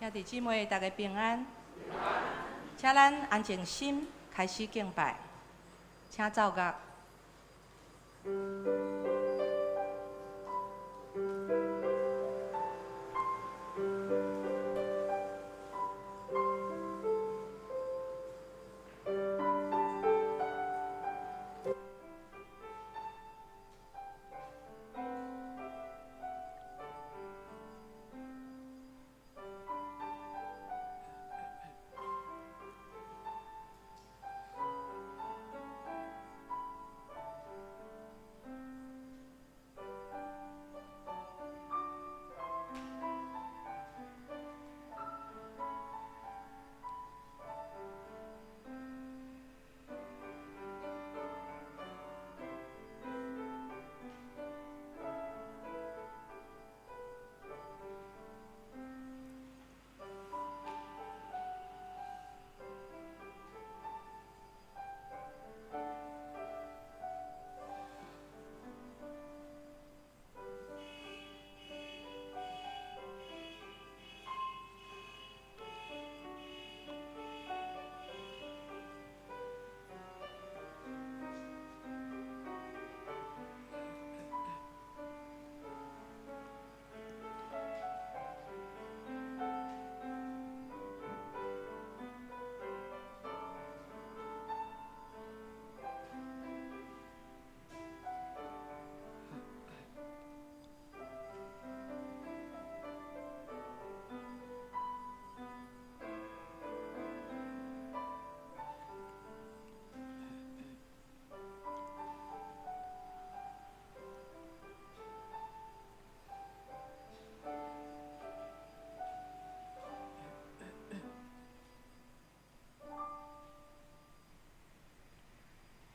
兄弟姊妹，大家平安。請咱安靜心，開始敬拜，請奏樂。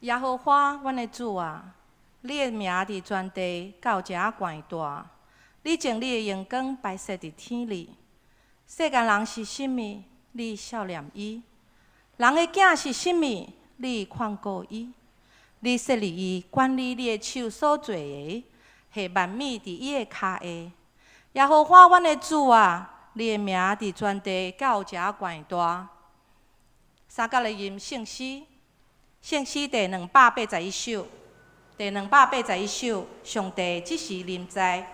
耶和華，阮的主啊，你的名佇全地到遮懸大。你將你的榮光擺設佇天裡。世間人是啥物？你數念伊；人的囝是啥物？你看顧伊。你設立伊管理你的手所做的，下萬物佇伊的跤下。耶和華，阮的主啊，你的名佇全地到遮懸大。三角來吟聖詩。聖詩第281首，第281首，上帝這時臨在。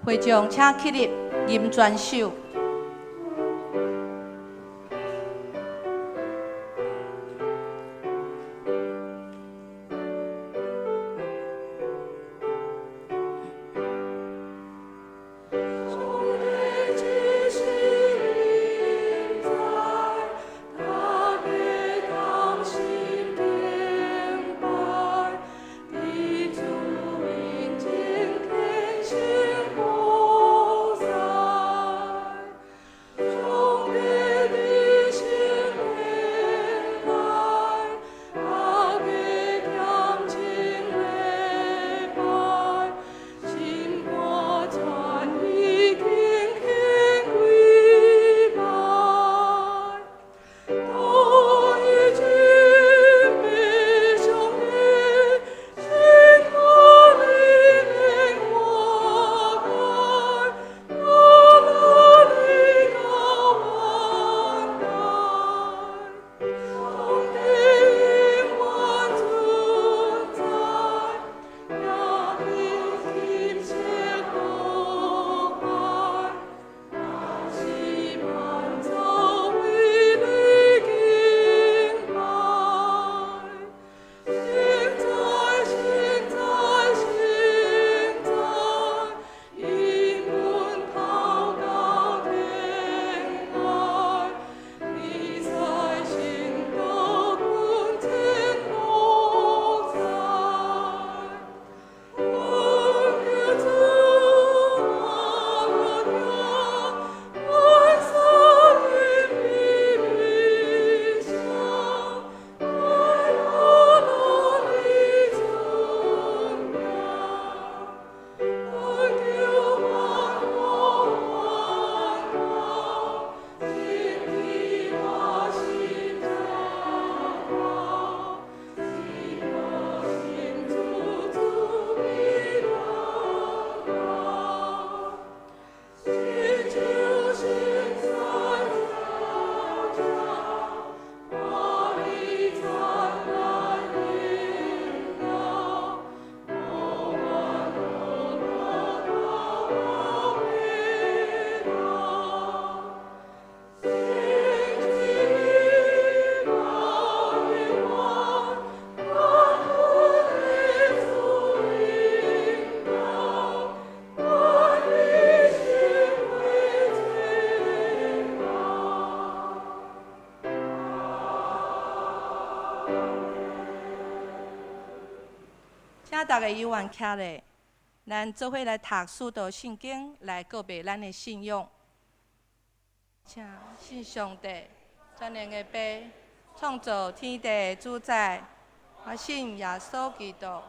會眾請起立，吟全首。請逐家有緣徛咧，咱做伙來讀使徒聖經來告白咱的信仰。請信上帝，全能的父，創造天地的主宰。我信耶穌基督，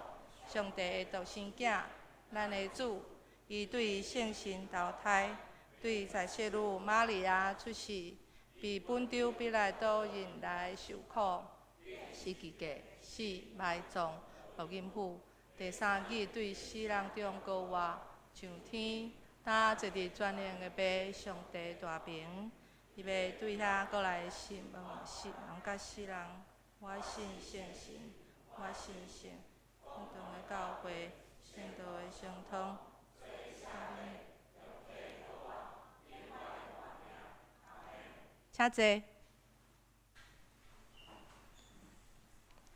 上帝的獨生囝，咱的主。伊對聖神投胎，對在聖女瑪利亞出世，被本丟彼拉多忍耐受苦，十字架死埋葬，落陰府。第三日對死人中復活，上天，擔坐佇全能的父上帝大爿。伊欲對遐閣來審問死人佮死人。我信聖神，我信聖堂的教會，聖徒的相通。請坐。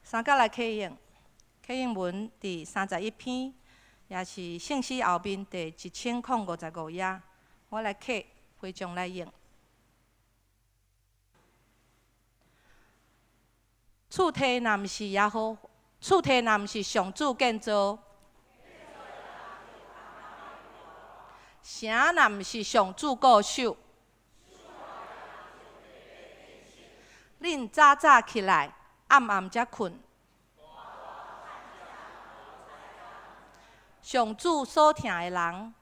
三角來啟應，啟應文佇31篇，也是聖詩後面第1055頁。我來啟，會眾來應。厝體若毋是耶和，厝體若毋是上主建造，城若毋是上主固守，恁早早起來，暗暗才睏。上主所疼的人，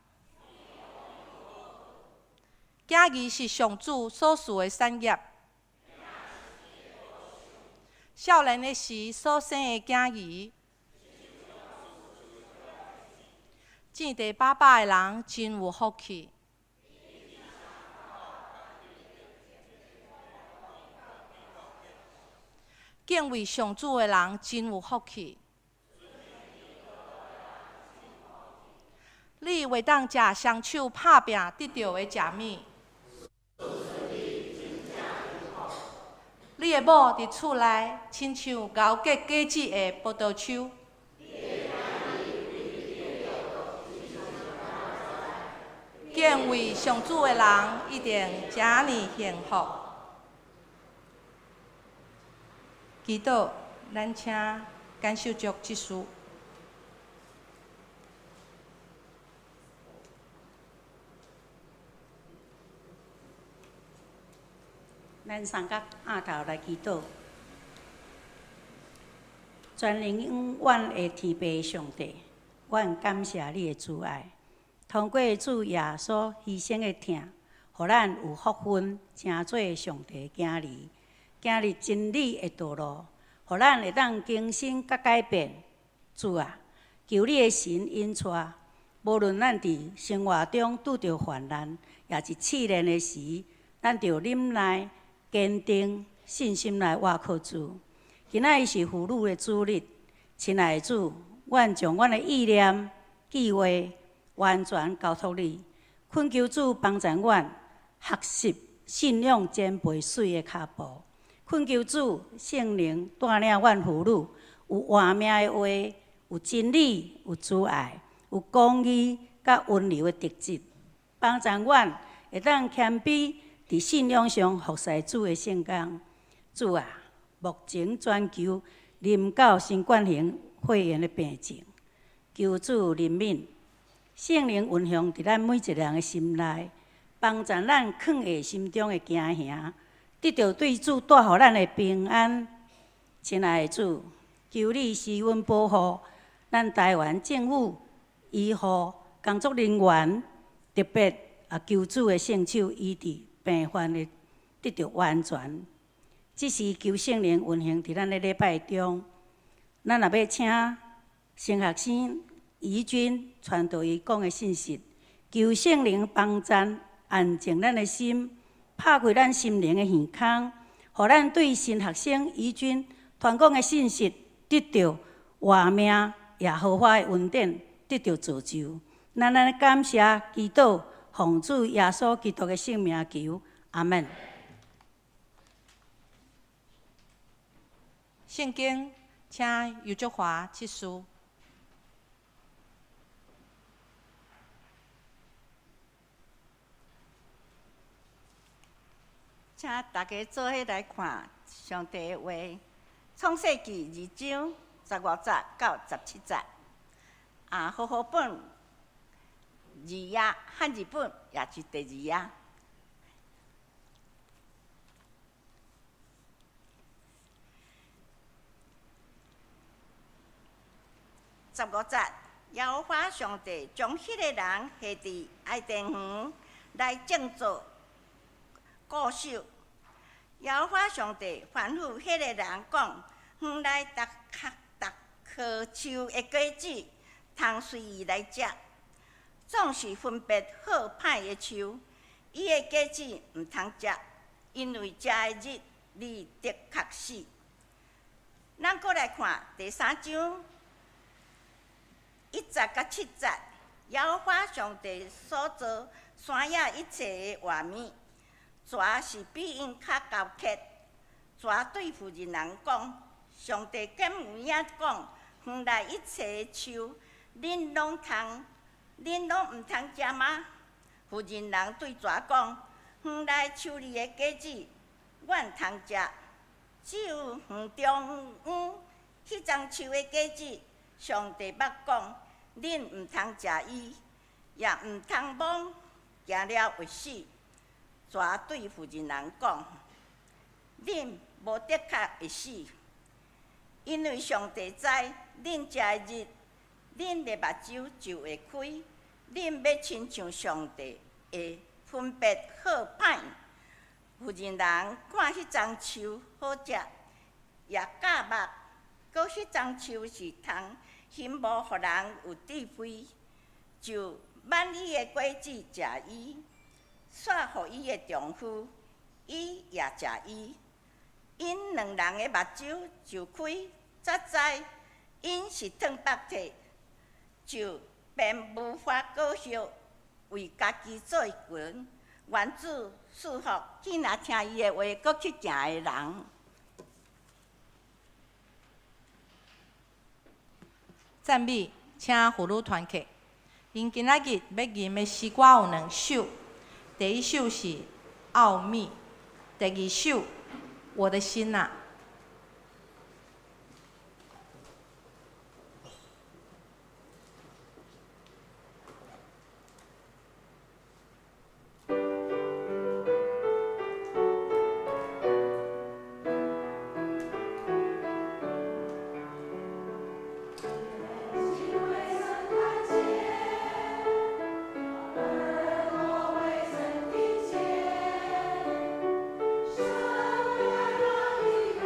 囝兒是上主所賜的產業。少年的時所生的囝兒，見地飽飽的人真有福氣。敬畏上主的人真有福氣。你袂當食雙手拍拚得著的食物。你的某佇厝內，親像熬結果子的葡萄樹。敬畏上主的人一定遮爾幸福。祈禱，咱請簡秀竹執事。咱三角奀頭來祈禱，全能永遠的天父上帝，阮感謝你的慈愛，通過主耶穌犧牲的疼，予咱有福分，成做上帝的囝兒，行佇真理的道路，予咱會當更新佮改變。主啊，求你的神引帶，無論咱佇生活中拄著患難，抑是試煉的時，咱著忍耐。堅定信心來倚靠主。今仔日是婦女的主日，親愛的主，阮將阮的意念、計畫完全交託你，懇求主幫助阮學習信仰前輩媠的跤步。懇求主聖靈帶領阮婦女有活命的話，有真理，有慈愛，有公義佮溫柔的特質，幫助阮會當謙卑。佇信仰上服侍主的聖工。主啊，目前全球臨到新冠型肺炎的病情，求主憐憫，聖靈運行佇咱每一个人的心內，幫助咱囥下心中的驚嚇，得著對主帶予咱的平安。親愛的主，求你施恩保護咱台灣政府、醫護工作人員，特別啊求主的聖手醫治病患的得著完全。這時求聖靈運行佇咱的禮拜中，咱若欲請新學生怡君傳道伊講的信息，求聖靈幫贊安靜咱的心，拍開咱心靈的耳孔，予咱對新學生怡君傳講的信息得著活命耶和華的恩典，得著造就。咱按呢感謝祈禱，奉主耶穌基督的聖名求，阿們。聖經，請尤竹華執事。請大家做伙來看上帝的話，《創世記》2章15節到17節。啊，和合本二页，汉字本也是第二页。15节，耶和华上帝將彼個人下佇伊甸園來種作顧守。耶和華上帝吩咐彼個人講：園內逐逐棵樹的果子，通隨意來食，總是分別好歹的樹，伊的果子毋通食，因為食的日，你的確死。咱閣來看第三章1節到7節，耶和華上帝所造山野一切的活物，蛇是比𪜶較狡黠。蛇對婦人人講：上帝敢有影講，園內一切的樹，恁攏毋通食嗎？婦人人對蛇講：園內樹裡的果子，阮通食，只有園中央彼欉樹的果子，上帝捌講，恁毋通食伊，也毋通摸，驚了會死。蛇對婦人人講：恁無的確會死，因為上帝知恁食的日，恁的目睭就會開，恁欲親像上帝，會分別好歹。婦人人看彼欉樹好食，也夾目，閣彼欉樹是通欣慕予人有智慧，就挽伊的果子食伊，煞予伊的丈夫，伊也食伊。𪜶兩人的目睭就開，才知𪜶是褪腹體，就編無花果葉為家己做裙。願主賜福，今仔聽伊的話，閣去行的人。讚美，請婦女團契。𪜶今仔日欲吟的詩歌有兩首，第一首是《奧秘》，第二首《我的心啊》。眼睛未曾看見，耳朵未曾聽見，神為愛那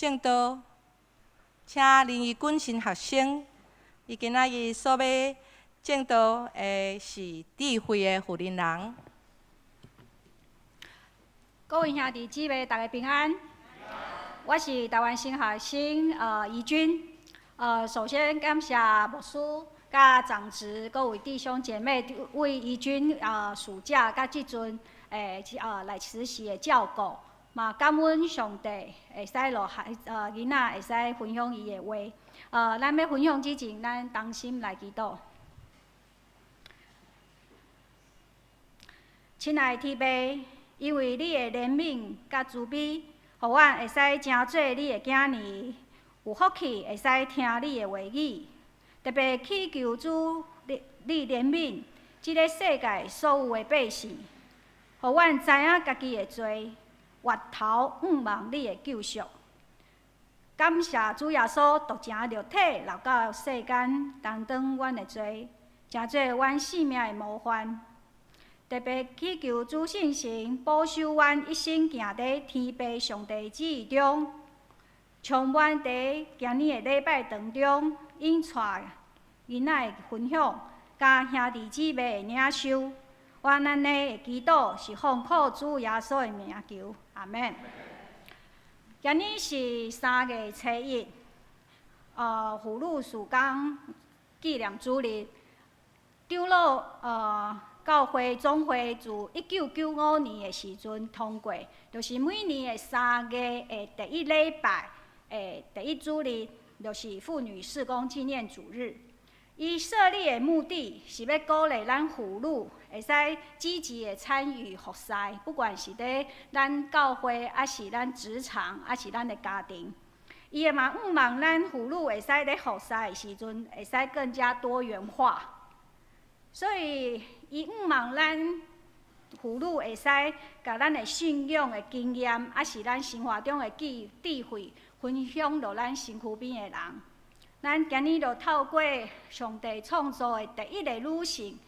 證道，請林怡君神學生，伊今仔日所欲證道的是智慧的婦人人。各位兄弟姊妹，大家平安。我是台灣神學生怡君。首先感謝牧師、佮長執各位弟兄姐妹為怡君暑假佮這陣來實習的照顧，嘛感恩上帝會使予孩囡仔會使分享伊的話。咱欲分享之前，咱同心來祈禱。親愛的天父，因為你的憐憫佮慈悲，予阮會使成做你的囝兒，有福氣會使聽你的話語。特別祈求主你你憐憫這个世界所有的百姓，予阮知影家己的罪，回頭向望你的救贖。感謝主耶穌獨成肉體來到世間，擔當阮的罪，成做阮性命的模範。特別祈求主聖神保守阮一生行佇天父上帝旨意中，充滿佇今年的禮拜當中，引帶囡仔的分享，佮兄弟姊妹的領受。阮按呢的祈禱是奉靠主耶穌的名求，阿們。今年是3月初1，婦女事工紀念主日，長老教會總會自1995年的時陣通過，就是每年的三月的第一禮拜的第一主日，就是婦女事工紀念主日。伊設立的目的是欲鼓勵咱婦女會使積極的參與服侍，不管是佇咱教會，抑是咱職場，抑是咱的家庭。伊也嘛向望咱婦女會使佇服侍的時陣，會使更加多元化。所以，伊向望咱婦女會使共咱的信仰的經驗，抑是咱生活中的智慧，分享予咱身軀邊的人。咱今年就透過上帝創造的第一个女性，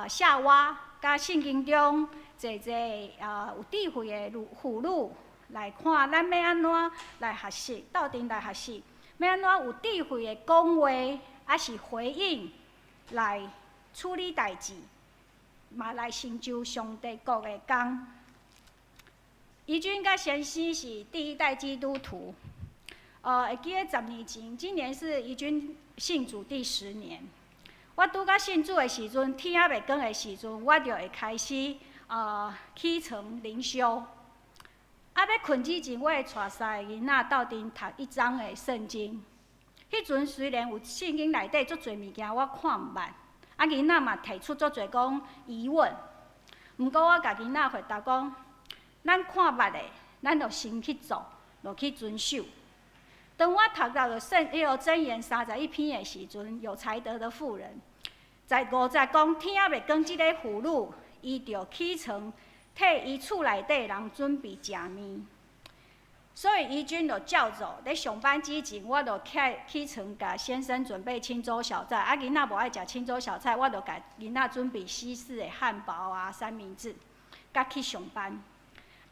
夏娃，佮聖經中濟濟有智慧的女婦女來看，咱欲按怎來學習，鬥陣來學習，欲按怎有智慧的講話，抑是回應來處理代誌，嘛來成就上帝國的工。怡君佮先生是第一代基督徒。會記得10年前，今年是怡君信主第10年。我拄才信主的時陣，天猶未光的時陣，我就會開始起床靈修。啊，欲睏之前，我會帶三个囡仔鬥陣讀一章的聖經。彼陣雖然有聖經內底足濟物件，我看毋捌，啊，囡仔嘛提出足濟講疑問。毋過我共囡仔回答講，咱看捌的，咱就先去做，就去遵守。當我讀到了聖彼个箴言31篇的時陣，有才德的婦人，在5節講天猶未光，這个婦女伊就起床替伊厝內底人準備食麵。所以怡君就照做，咧上班之前，我就起床共先生準備清粥小菜。啊，囡仔無愛食清粥小菜，我就共囡仔準備西式的漢堡啊、三明治，佮去上班。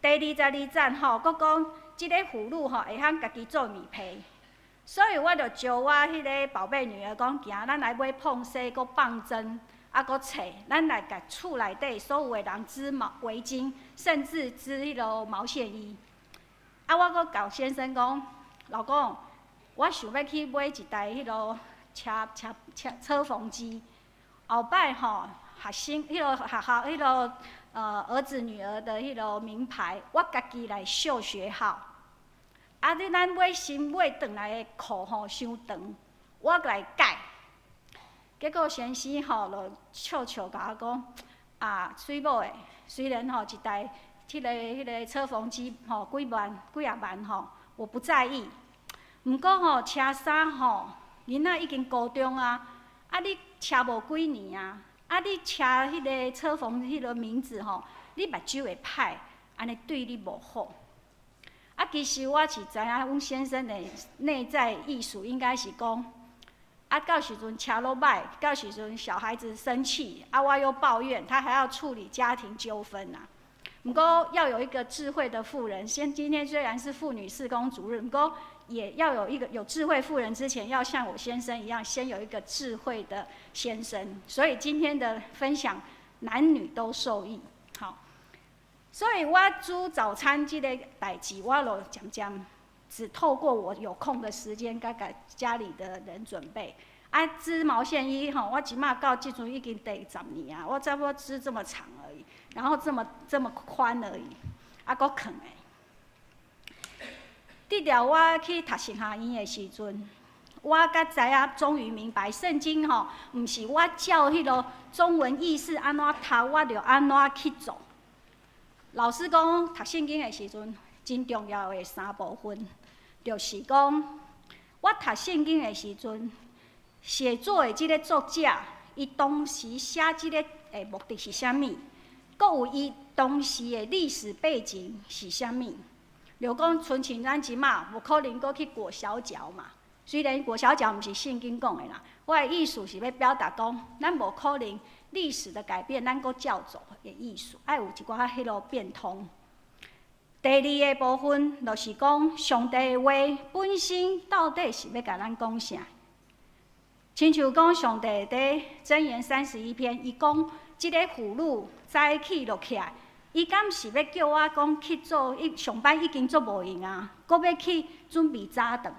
第22節吼，閣講這个婦女吼會曉家己做麵皮，所以我就招我彼个寶貝女兒講，行，咱來買膨絲，閣棒針，啊，閣冊，咱來共厝內底所有的人織毛圍巾，甚至織彼个毛線衣。啊，我閣共先生講，老公，我想欲去買一台彼个車車車車縫機，後擺吼學生彼个學校彼个兒子女兒的彼个名牌，我家己來繡學號。啊，你咱買新買轉來的褲吼，傷長，我來改。結果先生吼就笑笑共我講，啊，媠某的，雖然吼一台彼个車縫機吼幾萬幾仔萬吼，我不在意。毋過吼車衫吼，囡仔已經高中啊，啊你車無幾年啊，啊你車彼个車縫彼个名字吼，你目睭會歹，按呢對你無好。啊，其實我是知影，阮先生的內在意思應該是講，啊，到時陣車攏歹，到時陣小孩子生氣，啊，我又抱怨，他還要處理家庭糾紛啊。毋過要有一個智慧的婦人，先今天雖然是婦女事工主日，毋過也要有一個有智慧婦人之前，要像我先生一樣，先有一個智慧的先生。所以今天的分享，男女都受益。好，所以我煮早餐這个代誌，我就漸漸只透過我有空的時間，共家裡的人準備。啊，織毛線衣吼，我這馬到這陣已經第十年啊，我差不多織這麼長而已，然後這麼這麼寬而已，啊，閣囥的。直到我去讀神學院的時陣，我才知影，終於明白聖經吼，毋是我照彼个中文意思按怎讀，我就按怎去做。老師講，讀聖經的時陣，真重要的三部分，就是講我讀聖經的時陣，寫作的這个作者，伊當時寫這个的目的是啥物？閣有伊當時的歷史背景是啥物？就講，親像咱這馬無可能閣去裹小腳嘛。雖然裹小腳毋是聖經講的啦，我的意思是欲表達講，咱無可能歷史的改變，咱閣照做的意思，愛有一寡彼囉變通。第二个部分就是講，上帝的話本身到底是欲共咱講啥？親像講，上帝佇箴言31篇，伊講這个婦女早起就起來，伊敢是欲叫我講去做？伊上班已經足無閒啊，閣欲去準備早頓。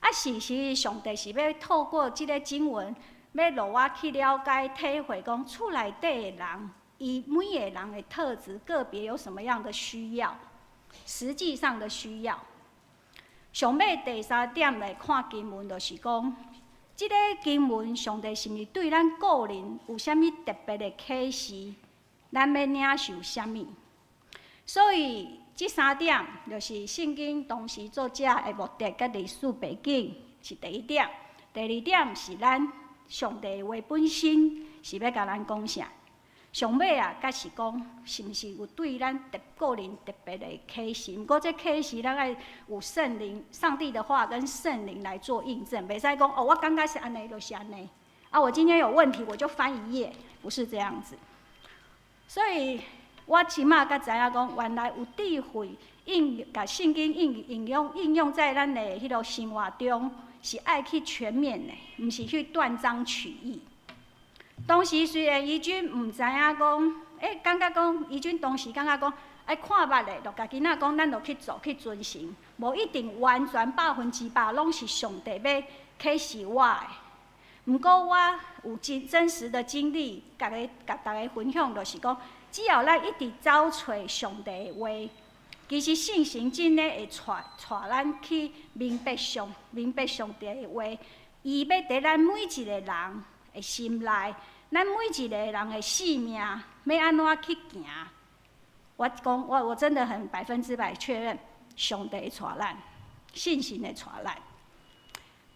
啊，事實上帝是欲透過這个經文，欲予我去了解、體會，講厝內底的人，伊每个人的特質，個別有什麼樣的需要，實際上的需要。上尾第三點來看經文，就是講，這个經文，上帝是毋是對咱個人有啥物特別的啟示？咱欲領受啥物？所以這三點就是聖經當時作者的目的佮歷史背景是第一點。第二點是咱上帝話本身是欲共咱講啥？上尾啊，才是講是毋是有對咱特個人特別的啟示？毋過這啟示咱愛有聖靈、上帝的話跟聖靈來做印證，袂使講哦，我感覺是按呢，就是按呢。啊，我今天有問題，我就翻一頁，不是這樣子。所以我這馬才知影講，原來有智慧應共聖經應應用應用在咱的彼个生活中，是愛去全面的，毋是去斷章取義。當時雖然怡君毋知影講，欸，感覺講怡君當時感覺講，愛看捌的，就共囡仔講，咱就去做去遵行，無一定完全100%攏是上帝欲啟示我的。毋過我有真真實的經歷，共大家分享，就是講，只要咱一直走揣上帝的話，其實聖神真的會帶帶咱去明白上帝的話，伊欲佇咱每一个人的心內，咱每一个人的性命欲按怎去行？我講我真的很100%確認，上帝會帶咱，聖神會帶咱。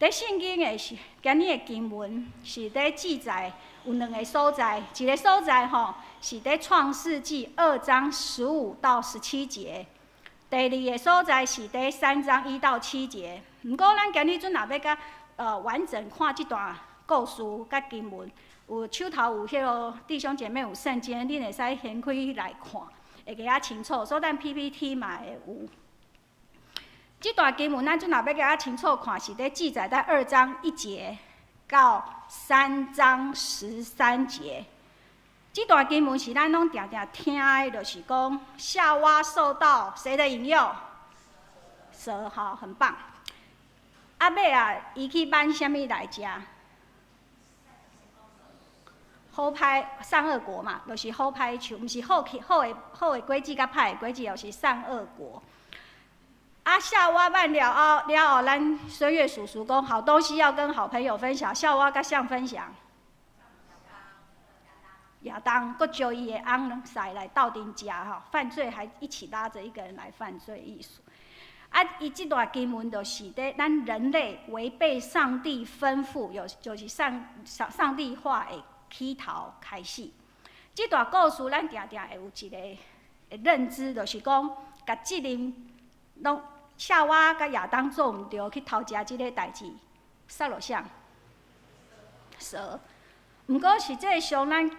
佇聖經的是今日的經文是佇記載有兩个所在，一个所在吼是佇創世紀2章15到17節，第二个所在是佇3章1到7節。毋過咱今日陣若欲較完整看這段故事佮經文，有手頭有彼个弟兄姐妹有聖經，恁會使掀開來看，會較清楚。所以咱 PPT 嘛會有。這段經文咱陣若欲較清楚看，是佇記載在2章1節到3章13節。這段經文是咱攏定定聽的，就是講夏娃受到誰的引誘？蛇，好，很棒。啊尾啊，伊去挽啥物來食？好歹善惡果嘛，就是好歹樹，毋是好好的好的果子佮歹的果子，就是善惡果。啊，夏娃挽了後了後，咱孫月叔叔講，好東西要跟好朋友分享。夏娃佮誰分享？亞當，閣招伊的翁婿來鬥陣食吼，犯罪還一起拉着一個人來犯罪，意思。啊，伊這段經文就是佇咱人類違背上帝吩咐，有就是上上上帝話的起頭開始。這段故事咱定定會有一个認知，就是講，共責任攏夏娃佮亞當做毋著去偷食這个代誌，殺落誰？蛇。毋過實際上，咱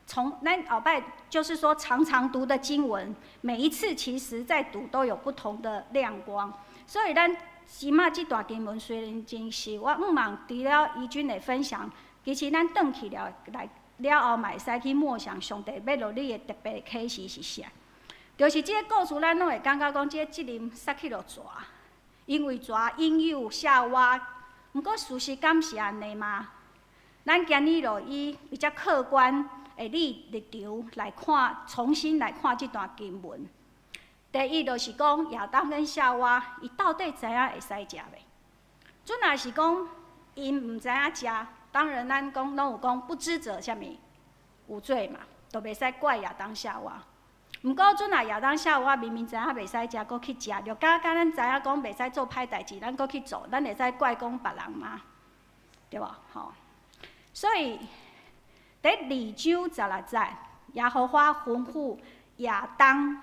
從咱後擺就是說，常常讀的經文，每一次其實在讀都有不同的亮光。所以咱這馬這段經文雖然真實，我向望除了怡君的分享，其實咱轉去了來了後，嘛會使去默想上帝欲予你的特別啟示是啥。就是這个故事，咱攏會感覺講，這個責任殺去予蛇，因為蛇引誘夏娃。毋過事實敢是按呢嗎？咱今日就以比較客觀的立場來看，重新來看這段經文。第一就是講亞當跟夏娃，伊到底知影會使食袂？準若是講𪜶毋知影食，當然咱講攏有講不知者啥物有罪嘛，就袂使怪亞當夏娃。毋過準若亞當夏娃明明知影袂使食，閣去食，就敢敢咱知影講袂使做歹代誌，咱閣去做，咱會使怪講別人嗎？對無？吼。所以，佇二章十六節，耶和華吩咐亞當，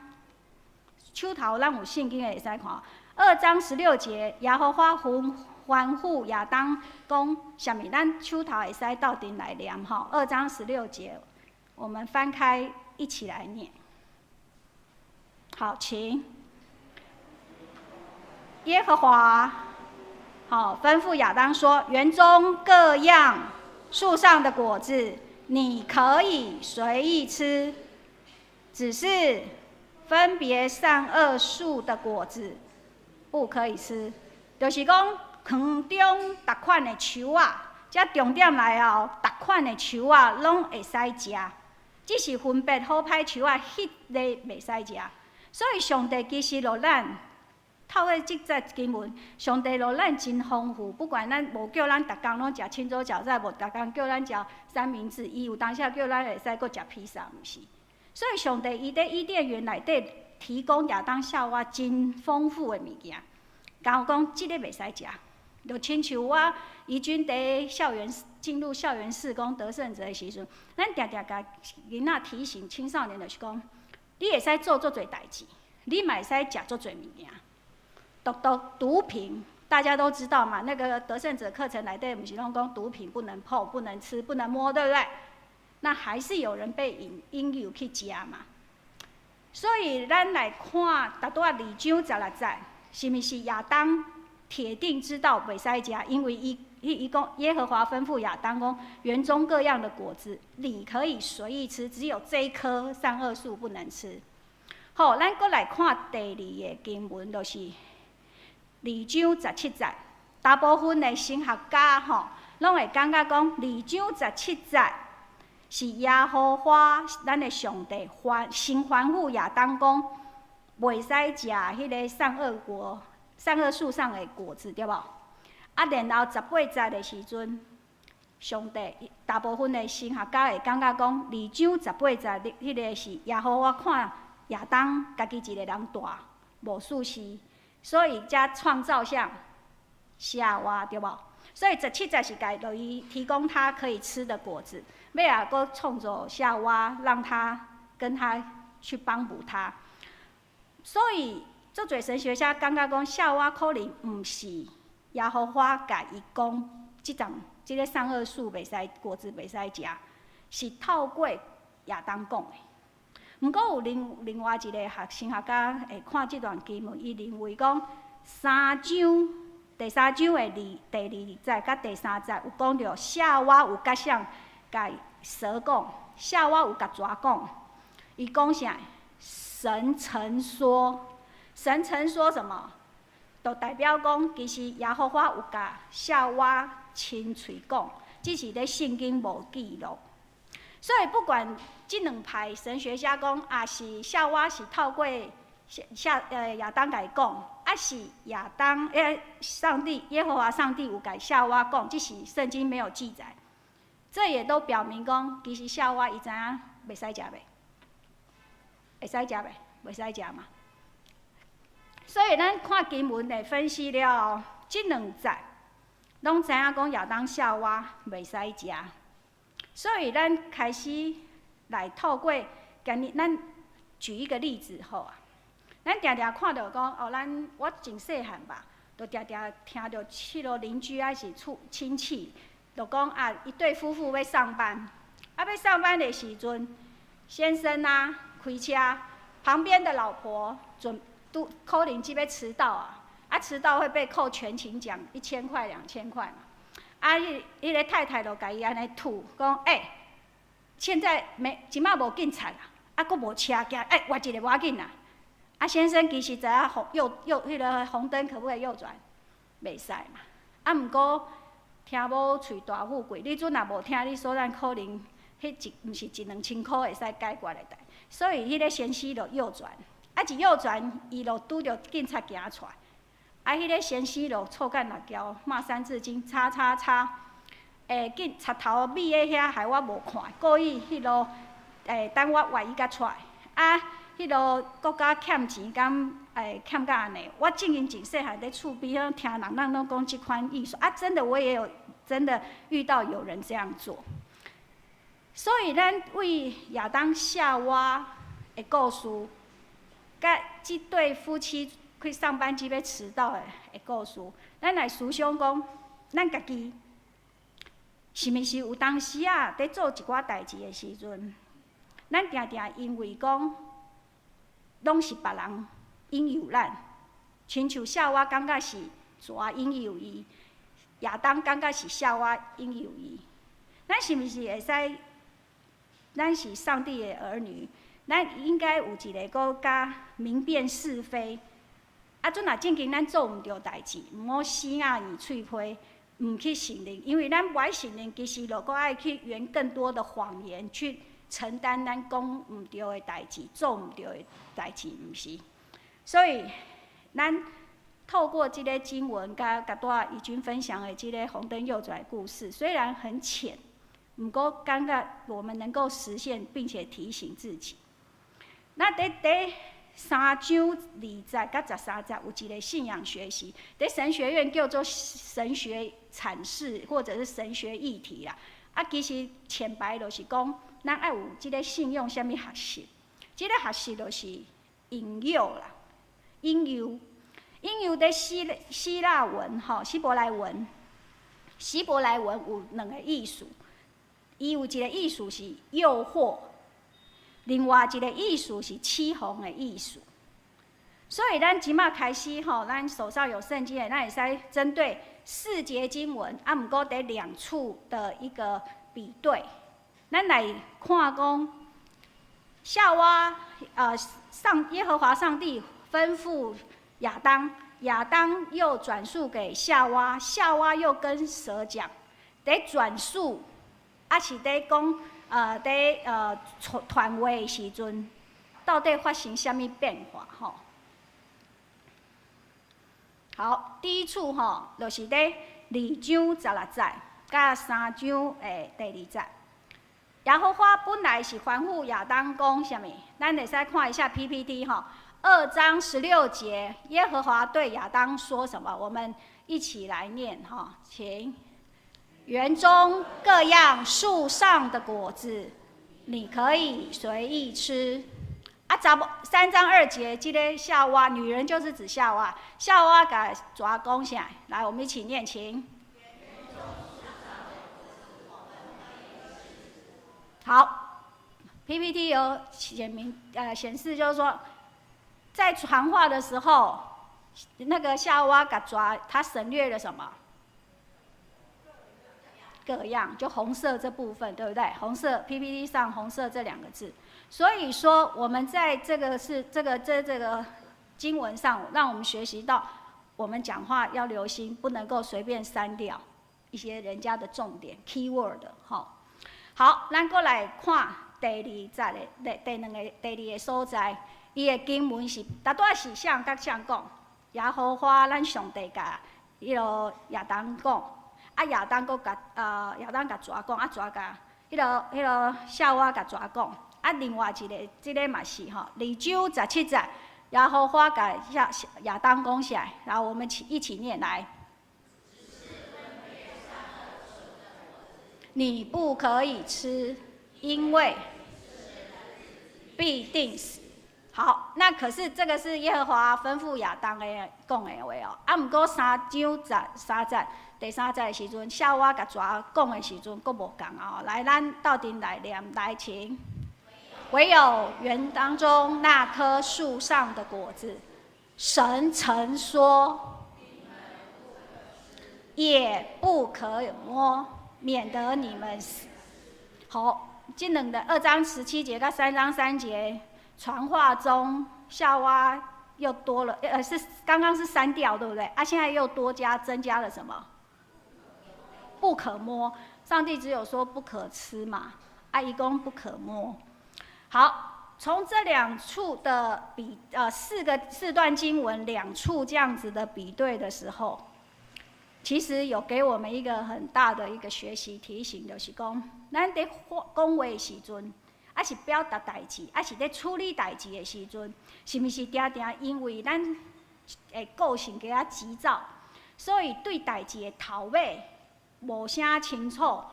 手頭咱有聖經的會使看。二章十六節，耶和華吩咐亞當講啥物？咱手頭會使鬥陣來念吼。二章十六節，我們翻開一起來念。好，請。耶和華，好吩咐亞當說：園中各樣樹上的果子，你可以隨意吃，只是分別善惡樹的果子不可以吃。就是講，園中逐款的樹仔，這重點來哦，逐款的樹仔攏會使食，只是分別好歹樹仔，彼个袂使食。所以上帝其實予咱透過這節經文，上帝予咱真豐富。不管咱無叫咱逐工攏食清粥小菜，無逐工叫咱食三明治，伊有當時叫咱會使閣食披薩，毋是？所以上帝伊佇伊甸園內底提供亞當夏娃真豐富的物件，然後講這個袂使食。就親像我怡君佇校園進入校園事工得勝者的時陣，咱定定共囡仔提醒青少年，就是講，你會使做足濟代誌，你嘛會使食足濟物件。毒品，大家都知道嘛。那個得勝者課程內底，毋是攏講毒品不能碰、不能吃、不能摸，對不對？那還是有人被引誘去食嘛。所以咱來看，拄拄仔二章十六節，是毋是亞當鐵定知道袂使食？因為伊講耶和華吩咐亞當講，園中各樣的果子你可以隨意吃，只有這一棵善惡樹不能吃。好，咱閣來看第二個經文，就是二章十七節。大部分的神學家吼，攏會感覺講二章十七節是耶和華咱的上帝先吩咐亞當講，袂使食彼个善惡樹上的果子，對無？啊，然後十八節的時陣，上帝大部分的神學家會感覺講，二章十八節，彼个是耶和華看亞當家己一个人蹛無舒適，所以才創造啥夏娃，對無？所以十七節是共予伊提供他可以吃的果子，尾仔閣創造夏娃，讓他跟他去幫補他。所以，足濟神學家感覺講夏娃可能毋是耶和華共伊講，這个善惡樹袂使果子袂使食，是透過亞當講的。毋過有另外一个神學家會看這段經文，伊認為講三章第三章的第二節佮第三節有講著夏娃有共誰共蛇講，夏娃有共蛇講，伊講啥？神曾說，神曾說什麼？就代表講，其實耶和華有共夏娃親喙講，只是咧聖經無記錄。所以不管這兩派神學家講，抑是夏娃是透過亞當共伊講，抑是亞當上帝耶和華上帝有共夏娃講，只是聖經沒有記載。這也都表明講，其實夏娃伊知影袂使食袂？會使食袂？袂使食嘛。所以咱看經文的分析了後，這兩節攏知影講亞當夏娃袂使食。所以咱開始來透過今日咱舉一個例子好啊。咱定定看著講哦，咱我真細漢吧，就定定聽著彼落鄰居抑是厝親戚，就講啊，一對夫婦欲上班，啊欲上班的時陣，先生啊開車，旁邊的老婆準都可能就欲遲到啊，啊啊，遲到會被扣全勤獎1000塊、2000塊嘛。啊，彼彼个太太就共伊按呢吐，講欸，現在沒這馬無警察啦，啊，閣無車行，欸，倚一下無要緊啦。啊，先生其實知影紅右右彼個紅燈可不可以右轉？袂使嘛。啊，毋過聽某喙大富貴，你陣若無疼你所咱可能彼一毋是一兩千箍會使解決的代。所以彼個先生就右轉，啊一右轉，伊就拄著警察行出來。啊，彼个先生就臭幹辣椒，罵三字經，叉叉叉。欸，警賊頭尾仔遐害我無看，故意彼落欸等我倚伊才出來。啊，彼落國家欠錢，敢會欠甲按呢？我正經真細漢佇厝邊，聽人人攏講這款意思。啊，真的我也有真的遇到有人這樣做。所以咱為亞當夏娃的故事，佮這對夫妻去上班這欲遲到的故事，咱來思想講，咱家己是毋是有當時仔佇做一寡代誌的時陣，咱定定因為講，攏是別人引誘咱，親像夏娃感覺是蛇引誘伊，亞當感覺是夏娃引誘伊，咱是毋是會使？咱是上帝的兒女，咱應該有一個閣較明辨是非。啊，陣若正經咱做毋著代誌，毋好死硬硬喙皮，毋去承認，因為咱無愛承認，其實就閣愛去圓更多的謊言，去承擔咱講毋著的代誌，做毋著的代誌，毋是？所以，咱透過這个經文，佮拄仔怡君分享的這个紅燈右轉的故事，雖然很淺，毋過感覺我們能夠實現，並且提醒自己。那佇佇3章2節佮13節有一个信仰學習，佇神學院叫做神學闡釋或者是神學議題啦。啊，其實淺白就是講，咱愛有這个信用啥物學習，這個學習就是引誘啦，引誘，引誘佇希臘文吼，希伯來文，希伯來文有兩个意思，伊有一个意思是誘惑。另外一个意思是欺哄的意思，所以咱這馬開始吼，咱手上有聖經的，咱會使針對四節經文，啊，毋過佇兩處的一個比對，咱來看講夏娃，上耶和華上帝吩咐亞當，亞當又轉述給夏娃，夏娃又跟蛇講，佇轉述，抑是佇講。佇傳傳話的時陣，到底發生啥物變化？吼，好，第一處吼，就是佇2章16節，佮3章的第2節。耶和華本來是吩咐亞當講啥物？咱會使看一下 PPT 吼，2章16節，耶和華對亞當說什麼？我們一起來念哈，請。園中各樣樹上的果子，你可以隨意吃。啊，3章2節，這个夏娃，女人就是指夏娃，夏娃共蛇講啥？來，我們一起念，請。好，PPT 有顯明，顯示就是說，在傳話的時候，那個夏娃共蛇，她省略了什麼？各樣，就紅色這部分，對不對？紅色 PPT 上紅色這兩個字，所以說我們在這個是這個這這個經文上，讓我們學習到，我們講話要留心，不能夠隨便刪掉一些人家的重點 keyword 吼。好，咱閣來看第二節的第第兩個第二个所在，伊的經文是，拄仔是誰佮誰講？耶和華咱上帝共彼落亞當講。啊，亞當閣共亞當共蛇講，啊蛇共彼落彼落夏娃共蛇講，啊另外一个這个嘛是吼，2章17節，耶和華共亞亞當講啥？來，我們一起念來。你不可以吃，因為必定死。好，那可是這個是耶和華吩咐亞當的講的話哦。啊，毋過3章13節，第三節的時陣，夏娃共蛇講的時陣，閣無仝哦。來，咱鬥陣來念，來，請。唯有園當中那棵樹上的果子，神曾說，也不可摸，免得你們死。好，這兩個2章17節到3章3節，傳話中夏娃又多了，是剛剛是刪掉，對不對？啊，現在又多加增加了什麼？不可摸。上帝只有說不可吃嘛，啊，伊講不可摸。好，從這兩處的比，四段經文兩處這樣子的比對的時候，其實有給我們一個很大的一個學習提醒，就是講，咱佇講話的時陣，抑是表達代誌，抑是咧處理代誌的時陣，是毋是定定因為咱的個性較急躁，所以對代誌的頭尾無啥清楚，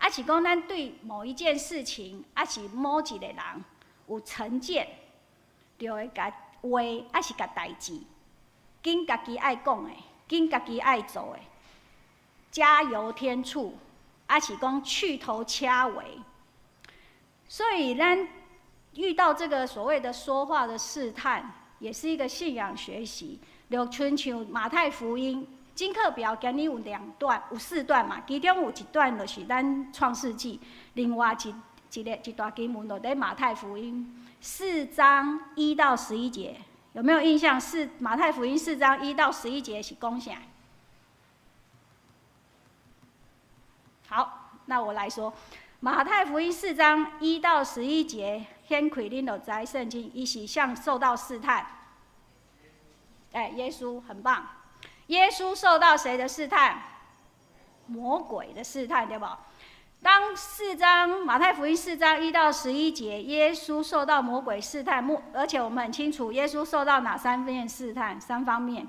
抑是講咱對某一件事情，抑是某一個人有成見，就會共話，抑是共代誌，緊家己愛講的，緊家己愛做的，加油添醋，抑是講去頭掐尾。所以，咱遇到這個所謂的說話的試探，也是一個信仰學習。就親像馬太福音，真課表今年有兩段，有四段嘛，其中有一段就是咱創世紀，另外一段經文就佇馬太福音4章1到11節，有沒有印象？是馬太福音四章一到十一節是講啥？好，那我來說，馬太福音四章一到十一節，掀開恁就知聖經，伊是向受到試探。哎，耶穌很棒。耶穌受到誰的試探？魔鬼的試探，對不？當四章馬太福音4章1到11節，耶穌受到魔鬼試探，而且我們很清楚，耶穌受到哪三面試探？三方面。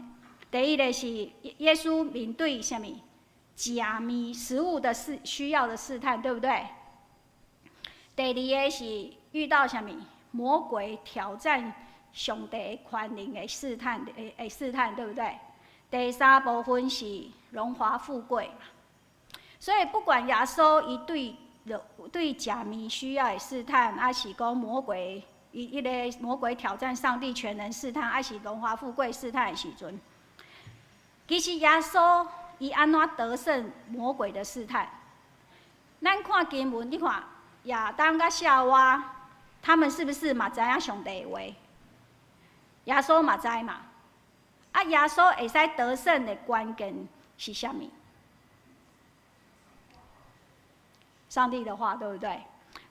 第一個是耶穌面對啥物？食物食物的試需要的試探，對不對？第二個是遇到啥物？魔鬼挑戰上帝權能的試探，的試探，對不對？第三部分是榮華富貴。所以不管耶穌伊對對食物需要的試探，抑是講魔鬼伊彼個魔鬼挑戰上帝權能試探，抑是榮華富貴試探的時陣，其實耶穌伊按怎得勝魔鬼的試探？咱看經文，你看亞當佮夏娃，他們是不是嘛知影上帝的話？耶穌嘛知嘛？啊，耶穌會使得勝的關鍵是啥物？上帝的話，對不對？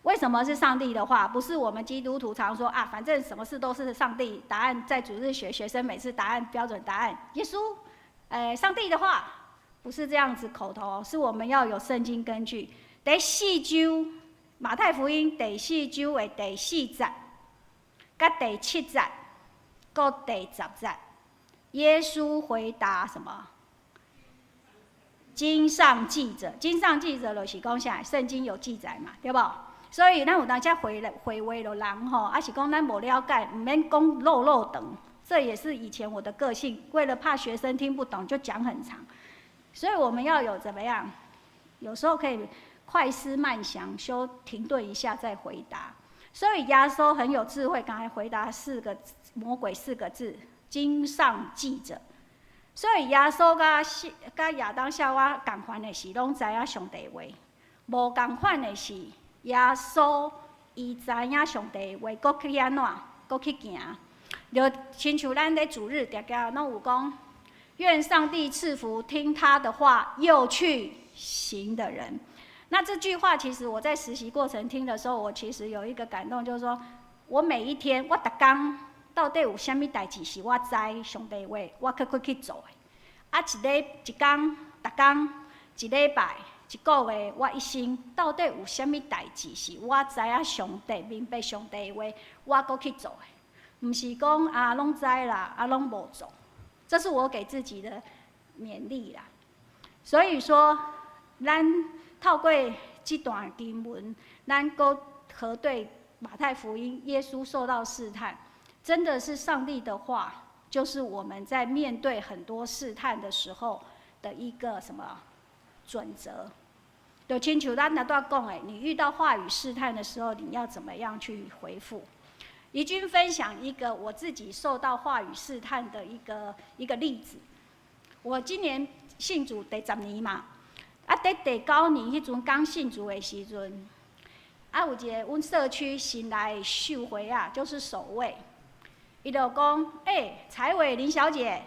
為什麼是上帝的話？不是我們基督徒常說啊，反正什麼事都是上帝答案。在主日學，學生每次答案標準答案，耶穌，上帝的話，不是這樣子口頭，是我們要有聖經根據。第四章，馬太福音第四章的第四節，佮第七節，閣第十節，耶穌回答什麼？經上記著，經上記著就是講啥？聖經有記載嘛，對無？所以咱有當時回回話予人吼，抑是講咱無了解，毋免講落落長。這也是以前我的個性，為了怕學生聽不懂，就講很長。所以我們要有怎麼樣？有時候可以快思慢想，稍停頓一下再回答。所以耶穌很有智慧，剛才回答四個魔鬼四個字：經上記著。所以耶穌佮亞當夏娃仝款的是，攏知影上帝話；無仝款的是，耶穌伊知影上帝話，閣去按怎？閣去行。就親像咱咧主日定定攏有講，願上帝賜福聽他的話又去行的人。那這句話其實我在實習過程聽的時候，我其實有一個感動，就是說我每一天我逐工到底有啥物代誌是我知上帝話，我閣閣去做的。啊，一工、逐工、一禮拜、一個月，我一生到底有啥物代誌是我知影上帝、明白上帝話，我閣去做的。毋是講啊，攏知啦，啊，攏無做。這是我給自己的勉勵啦。所以說，咱透過這段經文，咱閣核對馬太福音，耶穌受到試探。真的是上帝的話，就是我們在面對很多試探的時候的一個什麼準則？就親像咱頭拄仔講的，你遇到話語試探的時候，你要怎麼樣去回復？怡君分享一個我自己受到話語試探的一個例子。我今年信主第十年嘛，啊，佇第九年彼陣剛信主的時陣，啊，有一个阮社區新來的守歲仔，就是守衛，伊就講：欸，彩偉林小姐，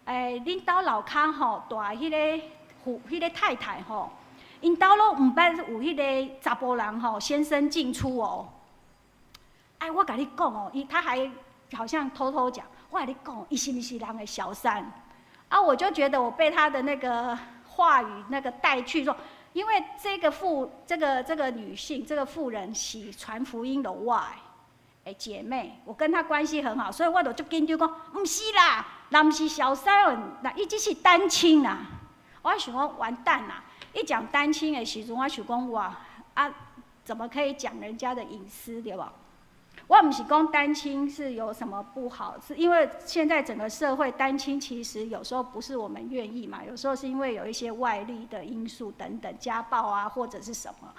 欸，恁兜樓跤吼蹛彼个婦，彼个太太吼，𪜶兜攏毋捌有彼个查埔人吼先生進出哦。哎，我共你講哦，伊他還好像偷偷講，我共你講，伊是毋是人的小三？啊，我就覺得我被他的那個話語那個帶去說，因為這個婦這個這個女性這個婦人是傳福音的我的姐妹，我跟她關係很好，所以我就足緊張講，毋是啦，人毋是小三，那伊只是單親啦。我想講完蛋啦！一講單親的時陣，我想講哇啊，怎麼可以講人家的隱私對無？我毋是講單親是有什麼不好，是因為現在整個社會單親其實有時候不是我們願意嘛，有時候是因為有一些外力的因素等等，家暴啊或者是什麼。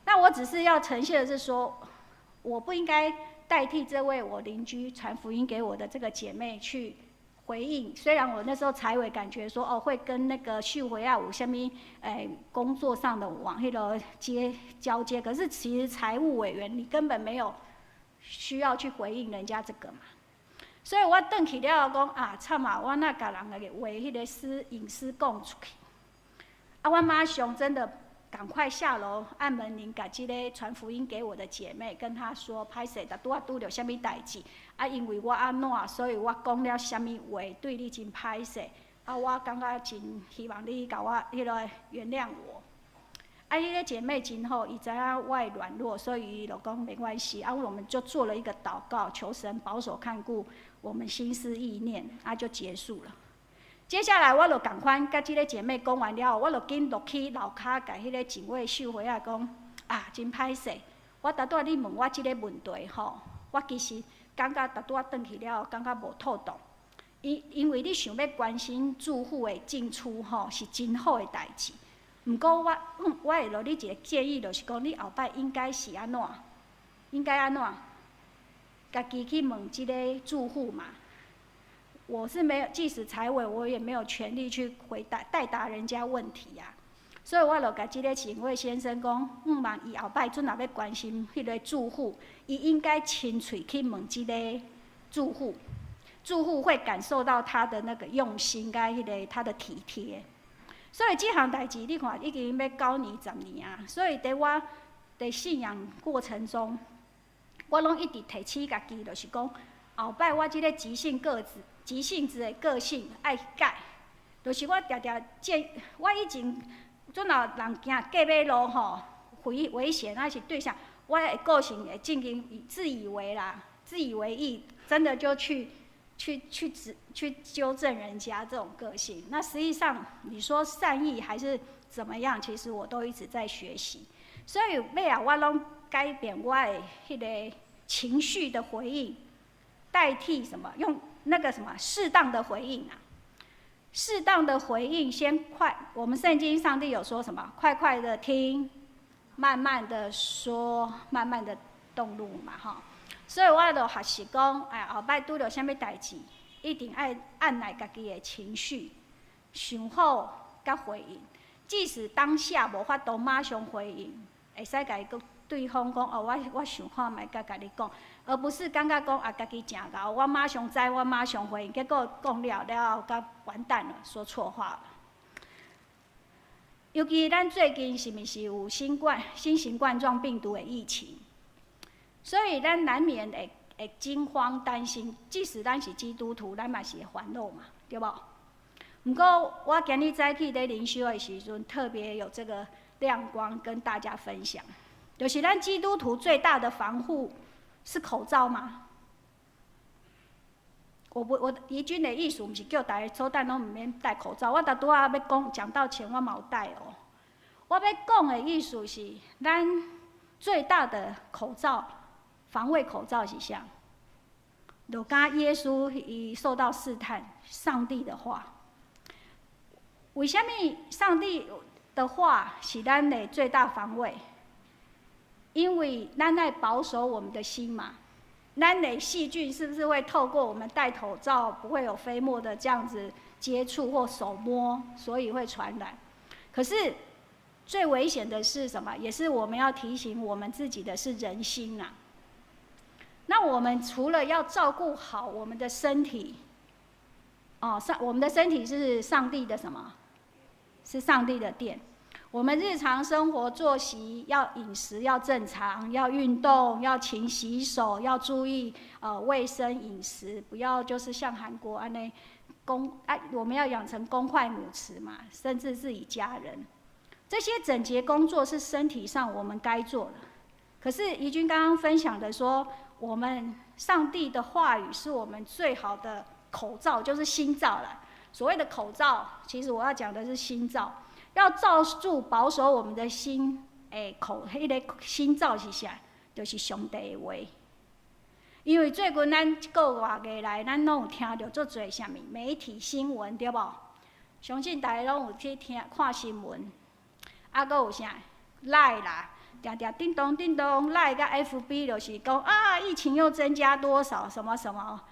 那我只是要呈現的是說，我不應該代替這位我鄰居傳福音給我的這個姐妹去回應。雖然我那時候才會感覺說，哦，會跟那個秀回啊有啥物工作上的往彼個接交接，可是其實財務委員你根本沒有需要去回應人家這個嘛，所以我轉去了後講啊，慘啊，我若共人的話，彼個私隱私講出去，啊，我馬上真的趕快下樓按門鈴，共這個傳福音給我的姐妹，跟她說，歹勢，拄拄仔拄著啥物代誌，啊，因為我按怎，所以我講了啥物話，對你真歹勢，啊，我感覺真希望你共我彼個原諒我。啊，彼個姐妹真好，伊知影我的軟弱，所以伊就講沒關係。啊，我們就做了一個禱告，求神保守看顧我們心思意念，啊，就結束了。接下來我就仝款，佮這個姐妹講完了後，我就緊落去樓跤，共彼個警衛守歲仔講，啊，真歹勢，我拄拄仔你問我這個問題吼，我其實感覺拄拄仔轉去了後，感覺無妥當。因為你想欲關心住戶的進出吼，是真好的代誌。毋過我會予你一個建議，就是講你後擺應該是按怎？應該按怎？家己去問這个住戶嘛。我是沒有，即使財委，我也沒有權利去回答代答人家問題啊。所以我就共這个警衛先生講，毋茫伊後擺陣若欲關心彼个住戶，伊應該親喙去問這个住戶，住戶會感受到他的那個用心，佮彼个他的體貼。所以這項代誌，你看已經欲九年十年啊。所以佇我佇信仰過程中，我攏一直提醒家己，就是講後擺我這个急性個子、急性子的個性愛改，就是我定定見我以前陣若人行過馬路吼，危危險抑是對象，我的個性會進行自以為啦，自以為意，真的就去糾正人家這種個性。那實際上你說善意還是怎麼樣？其實我都一直在學習。所以尾仔我攏改變我的彼个情緒的回應，代替什麼？用那個什麼適當的回應啊？適當的回應先快。我們聖經上帝有說什麼？快快的聽，慢慢的說，慢慢的動怒嘛，哈。所以我就學習講，哎，後擺拄著啥物代誌，一定愛按捺家己的情緒，想好佮回應。即使當下無法度馬上回應，會使共伊閣對方講，哦，我想看覓佮共你講，而不是感覺講啊，家己誠𠢕，我馬上知，我馬上回應，結果講了了後，佮完蛋了，說錯話了。尤其咱最近是毋是有新冠新型冠狀病毒的疫情？所以咱難免會驚慌擔心，即使咱是基督徒，咱嘛是會煩惱嘛，對無？毋過我今日早起佇靈修的時陣，特別有這個亮光跟大家分享，就是咱基督徒最大的防護是口罩嗎？我不，我怡君的意思毋是叫大家所在攏毋免戴口罩。我拄拄仔欲講講道前，我嘛有戴哦。我欲講的意思是，咱最大的口罩，防衛口罩是啥？就敢耶穌伊受到試探，上帝的話。為啥物上帝的話是咱的最大防衛？因為咱愛保守我們的心嘛。咱的細菌是不是會透過我們戴口罩不會有飛沫的這樣子接触或手摸，所以会传染。可是最危险的是什么？也是我们要提醒我们自己的是人心呐。那我们除了要照顾好我们的身体，哦，我们的身体是上帝的什么？是上帝的殿。我们日常生活作息要饮食要正常，要运动，要勤洗手，要注意卫生饮食，不要就是像韩国按呢公哎，我们要养成公筷母匙嘛，甚至自己家人，这些整洁工作是身体上我们该做的。可是怡君刚刚分享的说，我们上帝的话语是我们最好的口罩，就是心罩了。所谓的口罩，其实我要讲的是心罩。要罩住、保守我们的心，欸，彼个心罩是啥？就是上帝的话。因为最近咱这个月来，咱拢有听著足济啥物媒体新闻，对无？相信大家拢有去听看新闻，啊，阁有啥？LINE 啦，定定叮咚叮咚，LINE 佮 FB 就是讲啊，疫情又增加多少，什么什么。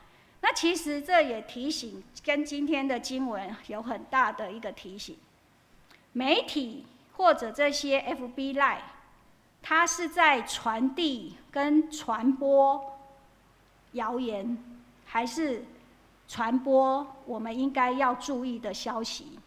那其实这也提醒，跟今天的经文有很大的一个提醒。媒体或者这些 FB LINE，它是在传递跟传播谣言，还是传播我们应该要注意的消息？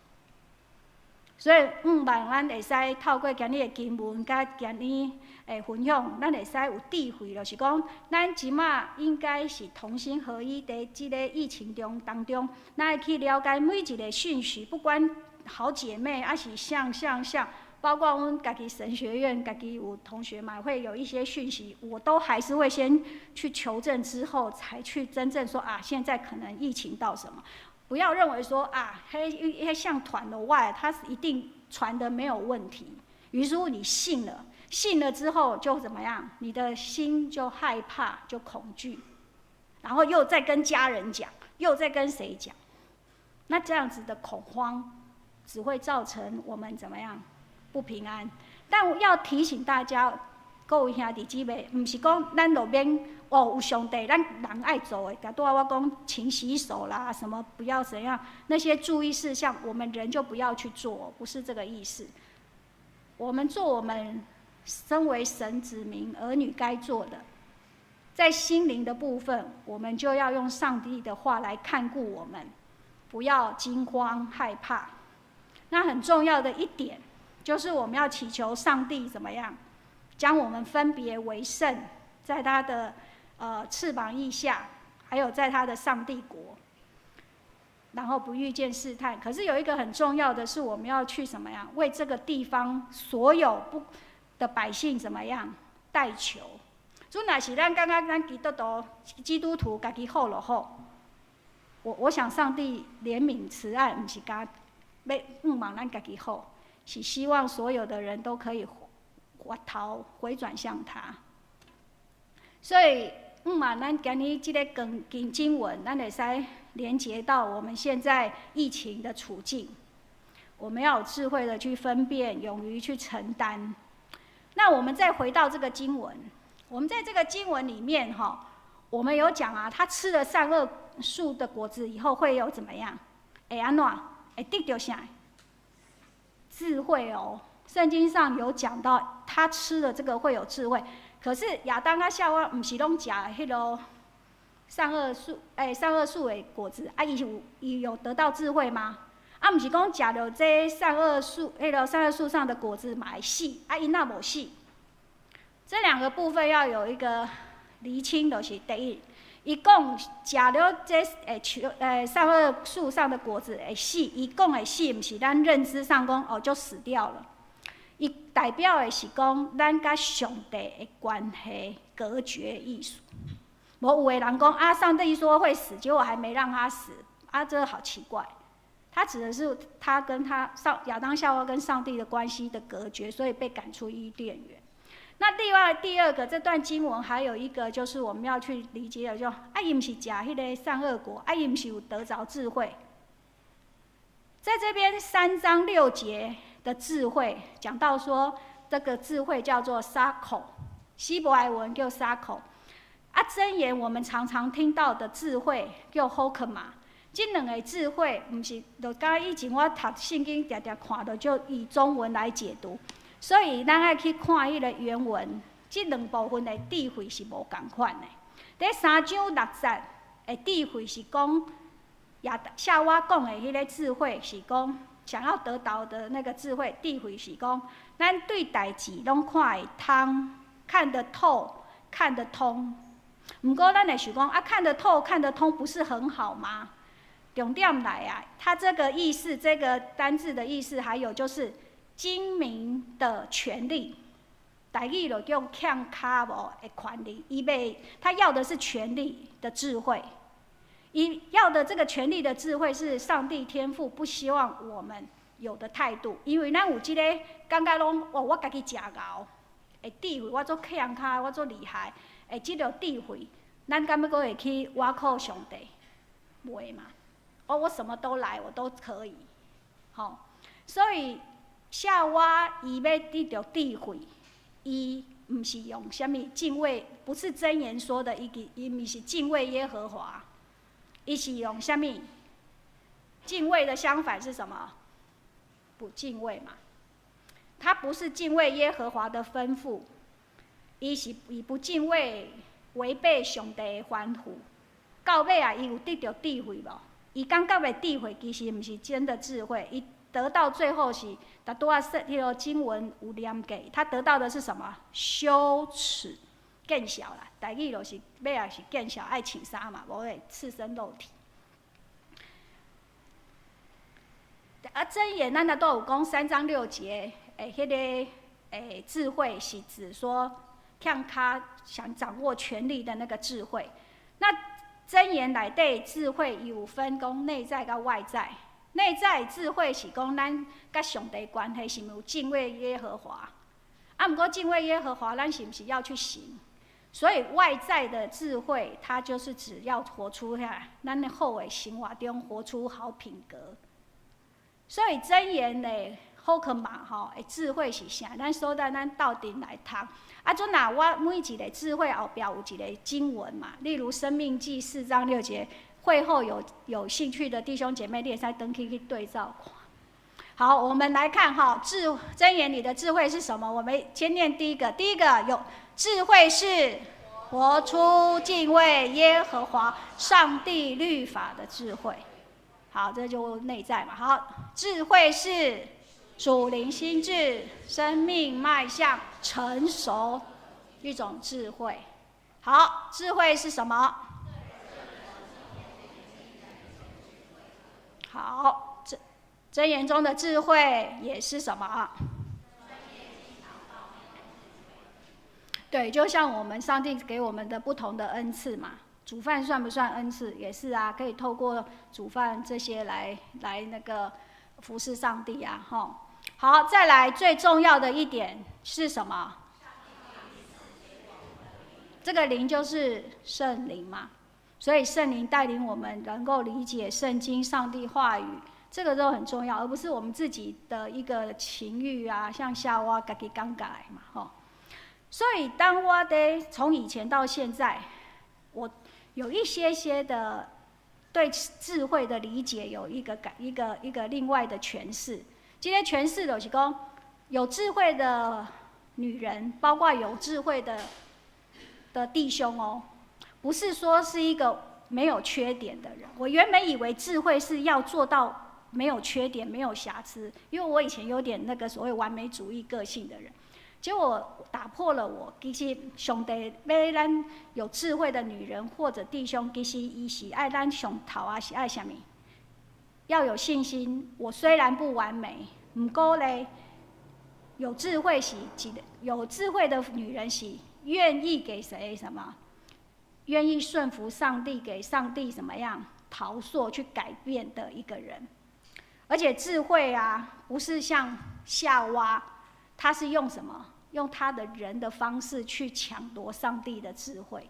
所以，向望咱会使透过今日的经文，佮今日的分享，咱会使有智慧，就是讲，咱这马应该是同心合意，伫这个疫情中当中，咱会去了解每一个讯息，不管好姐妹，抑是像像像，包括阮家己神学院，家己有同学嘛，会有一些讯息，我都还是会先去求证之后，才去真正说啊，现在可能疫情到什么。不要认为说啊，彼彼像传的外，它是一定传的没有问题。于是乎你信了，信了之后就怎么样？你的心就害怕，就恐惧，然后又再跟家人讲，又再跟谁讲？那这样子的恐慌，只会造成我们怎么样？不平安。但要提醒大家，各位兄弟姊妹，毋是讲咱路边哦有上帝，咱人爱做的。拄仔我讲勤洗手啦，什么不要怎样，那些注意事项，我们人就不要去做，不是这个意思。我们做我们身为神子民儿女该做的，在心灵的部分，我们就要用上帝的话来看顾我们，不要惊慌害怕。那很重要的一点，就是我们要祈求上帝怎么样，将我们分别为圣，在他的翅膀翼下，还有在他的上帝国，然后不遇见试探。可是有一个很重要的是，我们要去什么样？为这个地方所有不的百姓怎么样代求？主若是咱感觉咱基督徒家己好就好，我想上帝怜悯慈爱，毋是共欲向望咱家己好，是希望所有的人都可以回头回转向他。所以，向望咱今日这个经文，咱会使连接到我们现在疫情的处境。我们要有智慧的去分辨，勇于去承担。那我们再回到这个经文，我们在这个经文里面哈，我们有讲啊，他吃了善恶树的果子以后会有怎么样？会按怎？会得著啥？智慧哦。圣经上有讲到，他吃了这个会有智慧。可是亚当佮夏娃毋是拢食彼个善恶树，欸，善恶树的果子啊？伊有得到智慧吗？啊，毋是讲食著这善恶树，彼个善恶树上的果子嘛会死，啊，伊若无死？这两个部分要有一个厘清，就是第一，伊讲食了这欸树欸善恶树上的果子会死，伊讲会死，毋是咱认知上讲哦就死掉了。伊代表的是讲咱佮上帝的关系隔绝意思。无有的人讲啊，上帝说会死，结果还没让他死，啊，这好奇怪。他指的是他跟他上亚当夏娃跟上帝的关系的隔绝，所以被赶出伊甸园。那另外第二个这段经文还有一个就是我们要去理解的，就啊，伊毋是食彼个善恶果，啊，伊毋是有得著智慧。在这边3章6节的智慧讲到说，这个智慧叫做沙口，希伯来文叫沙口。啊，箴言我们常常听到的智慧叫 חכמה，這兩个智慧，毋是就敢以前我讀聖經定定看著就以中文來解讀，所以咱愛去看彼个原文，這兩部分的智慧是無仝款的。佇三章六節的智慧是講亞夏娃講的彼个智慧是講想要得到的那個智慧，智慧是講咱對代誌攏看會通，看得透，看得通。毋過咱會想講啊，看得透、看得通，不是很好嗎？重點來啊，它這個意思，這個單字的意思，還有就是精明的權力，台語就叫欠跤無的權力。伊欲他要的是權力的智慧，伊要的這個權力的智慧是上帝天父不希望我們有的態度，因為咱有這個感覺攏哦，我家己誠𠢕的智慧，我足欠跤，我足厲害，的這個智慧，咱敢欲閣會去倚靠上帝？袂嘛？哦，我什麼都來，我都可以，吼。所以夏娃伊欲得著智慧，伊毋是用啥物敬畏，不是箴言說的，伊伊毋是敬畏耶和華，伊是用啥物？敬畏的相反是什麼？不敬畏嘛。他不是敬畏耶和華的吩咐，伊是伊不敬畏，違背上帝的吩咐。到尾啊，伊有得著智慧無？伊感覺的智慧其實毋是真的智慧，伊得到最後是，拄拄仔說彼个經文有念過，他得到的是什麼？羞恥，見笑啦。台語就是尾仔是見笑，愛穿衫嘛，無會赤身露體。啊，箴言咱若都有講三章六節，的彼个智慧是指說，欠跤想掌握權力的那個智慧。那箴言內底智慧有分講內在佮外在。內在智慧是講咱佮上帝關係是毋是有敬畏耶和華？啊，毋過敬畏耶和華，咱是毋是要去行？所以外在的智慧，它就是指要活出來，咱的好的生活中活出好品格。所以箴言的好課嘛吼，的智慧是啥？咱所在咱鬥陣來讀。啊，陣若我每一个智慧後壁有一个經文嘛，例如《申命記》4章6節，會後有興趣的弟兄姐妹，你會使轉去去對照看。好，我們來看哈，智箴言裡的智慧是什麼？我們先念第一個，第一個有智慧是活出敬畏耶和華上帝律法的智慧。好，這就內在嘛。好，智慧是屬靈心智，生命邁向成熟一種智慧。好，智慧是什麼？好，箴言中的智慧也是什麼？對，就像我們上帝給我們的不同的恩賜嘛。煮飯算不算恩賜？也是啊，可以透過煮飯這些來那個服侍上帝啊，吼。好，再來最重要的一點是什麼？這個靈就是聖靈嘛，所以聖靈帶領我們能夠理解聖經、上帝話語，這個都很重要，而不是我們自己的一個情慾啊，像夏娃家己感覺的嘛，吼。所以當我的從以前到現在，我有一些些的對智慧的理解，有一個改一個一個另外的詮釋。這個詮釋就是講，有智慧的女人，包括有智慧的弟兄哦，不是說是一個沒有缺點的人。我原本以為智慧是要做到沒有缺點、沒有瑕疵，因為我以前有點那個所謂完美主義個性的人。結果打破了我，其實上帝欲咱有智慧的女人或者弟兄，其實伊是愛咱上頭啊，是愛啥物？要有信心。我雖然不完美，毋過咧，有智慧是一個有智慧的女人是願意給誰什麼？願意順服上帝，給上帝什麼樣陶塑去改變的一個人。而且智慧啊，不是像夏娃，她是用什麼？用他的人的方式去搶奪上帝的智慧。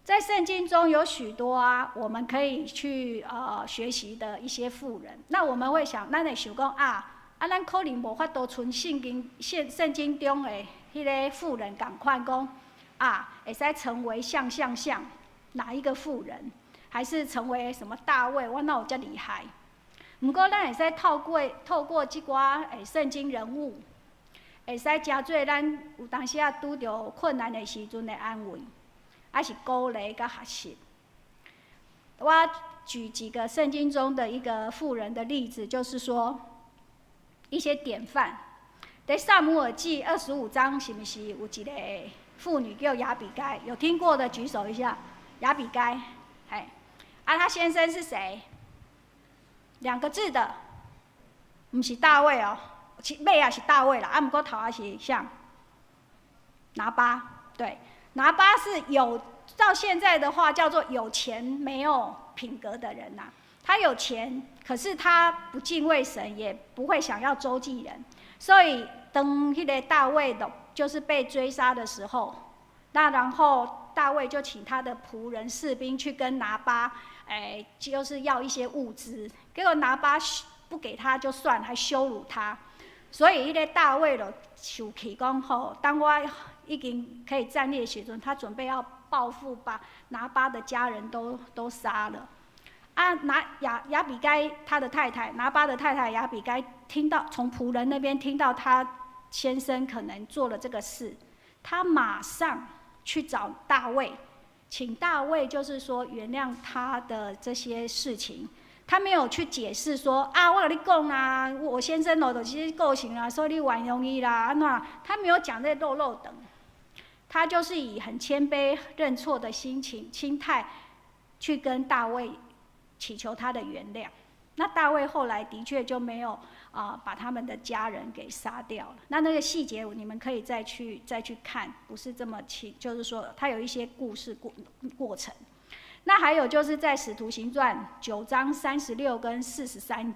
在聖經中有許多啊，我們可以去學習的一些婦人。那我們會想，咱會想講啊，咱可能無法度像聖經中的彼个婦人仝款講啊，會使成為像像像哪一個婦人？還是成為什麼大衛？我哪有遮厲害？毋過咱會使透過這寡聖經人物，會使成做咱有當時仔拄著困難的時陣的安慰，抑是鼓勵佮學習。我舉幾個聖經中的一個婦人的例子，就是說一些典範。佇撒母耳記25章，是毋是有一個婦女叫亞比該？有聽過的舉手一下。亞比該，嘿，啊，她先生是誰？兩個字的，毋是大衛哦，尾仔是大衛啦，啊，毋過頭仔是啥？拿八，對，拿八是有到現在的話叫做有錢沒有品格的人吶。他有錢，可是他不敬畏神，也不會想要周濟人，所以當彼个大衛的，就是被追殺的時候，那然後大衛就請他的僕人士兵去跟拿八，哎，就是要一些物資，結果拿八不給他就算，還羞辱他，所以彼个大衛就生氣講吼，當我已經可以站立的時陣，他準備要報復，把拿八的家人都殺了。啊，拿亞比該他的太太，拿八的太太亞比該聽到從僕人那邊聽到他先生可能做了這個事，他馬上去找大衛，請大衛就是說原諒他的這些事情。他沒有去解釋說啊，我共你講啊，我先生哦，就是個性啊，所以你原諒伊啦，按怎？他沒有講這落落長，他就是以很謙卑認錯的心情心態去跟大衛祈求他的原諒。那大衛後來的確就沒有把他們的家人給殺掉了。那那個細節你們可以再去看，不是這麼清，就是說他有一些故事過程。那還有就是在《使徒行傳》9章36跟43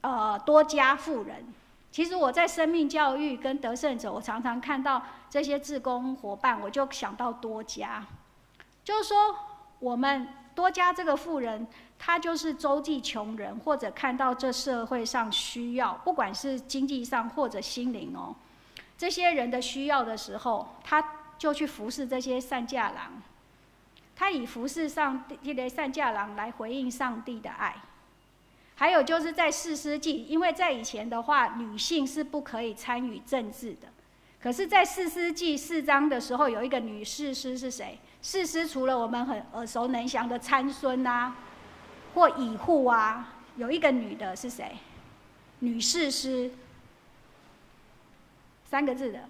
節，多加婦人。其實我在生命教育跟得勝者，我常常看到這些志工夥伴，我就想到多加，就是說我們多加這個婦人，她就是周濟窮人，或者看到這社會上需要，不管是經濟上或者心靈哦，這些人的需要的時候，她就去服侍這些善價人。他以服侍上帝的善價人來回應上帝的愛。還有就是在士師記，因為在以前的話，女性是不可以參與政治的。可是，在士師記4章的時候，有一個女士師是誰？士師除了我們很耳熟能詳的參孫啊，或以笏啊，有一個女的是誰？女士師，三個字的。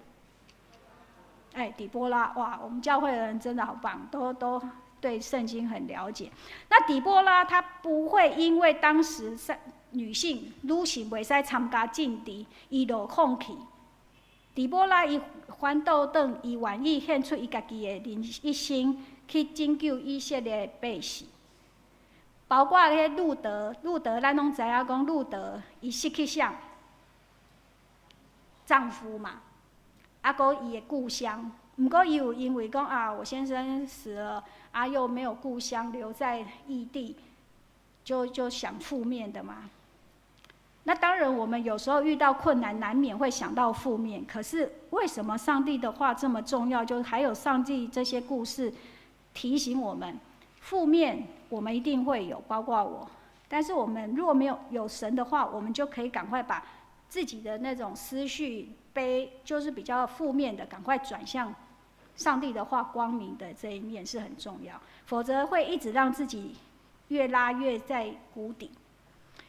哎，底波拉，哇，我們教會的人真的好棒，都對聖經很了解。那底波拉她不會因為當時女性袂使參加政治，伊就放棄。底波拉伊反倒轉，伊願意獻出伊家己的人一生去拯救以色列百姓。包括彼路得，路得咱攏知影講，路得伊失去啥？丈夫嘛。啊，閣伊的故鄉，毋過伊有因為講啊，我先生死了，啊又沒有故鄉，留在異地，就想負面的嘛。那當然，我們有時候遇到困難，難免會想到負面。可是為什麼上帝的話這麼重要？就還有上帝這些故事提醒我們，負面我們一定會有，包括我。但是我們若沒有有神的話，我們就可以趕快把自己的那種思緒悲，就是比較負面的，趕快轉向上帝的話，光明的這一面是很重要。否則會一直讓自己越拉越在谷底。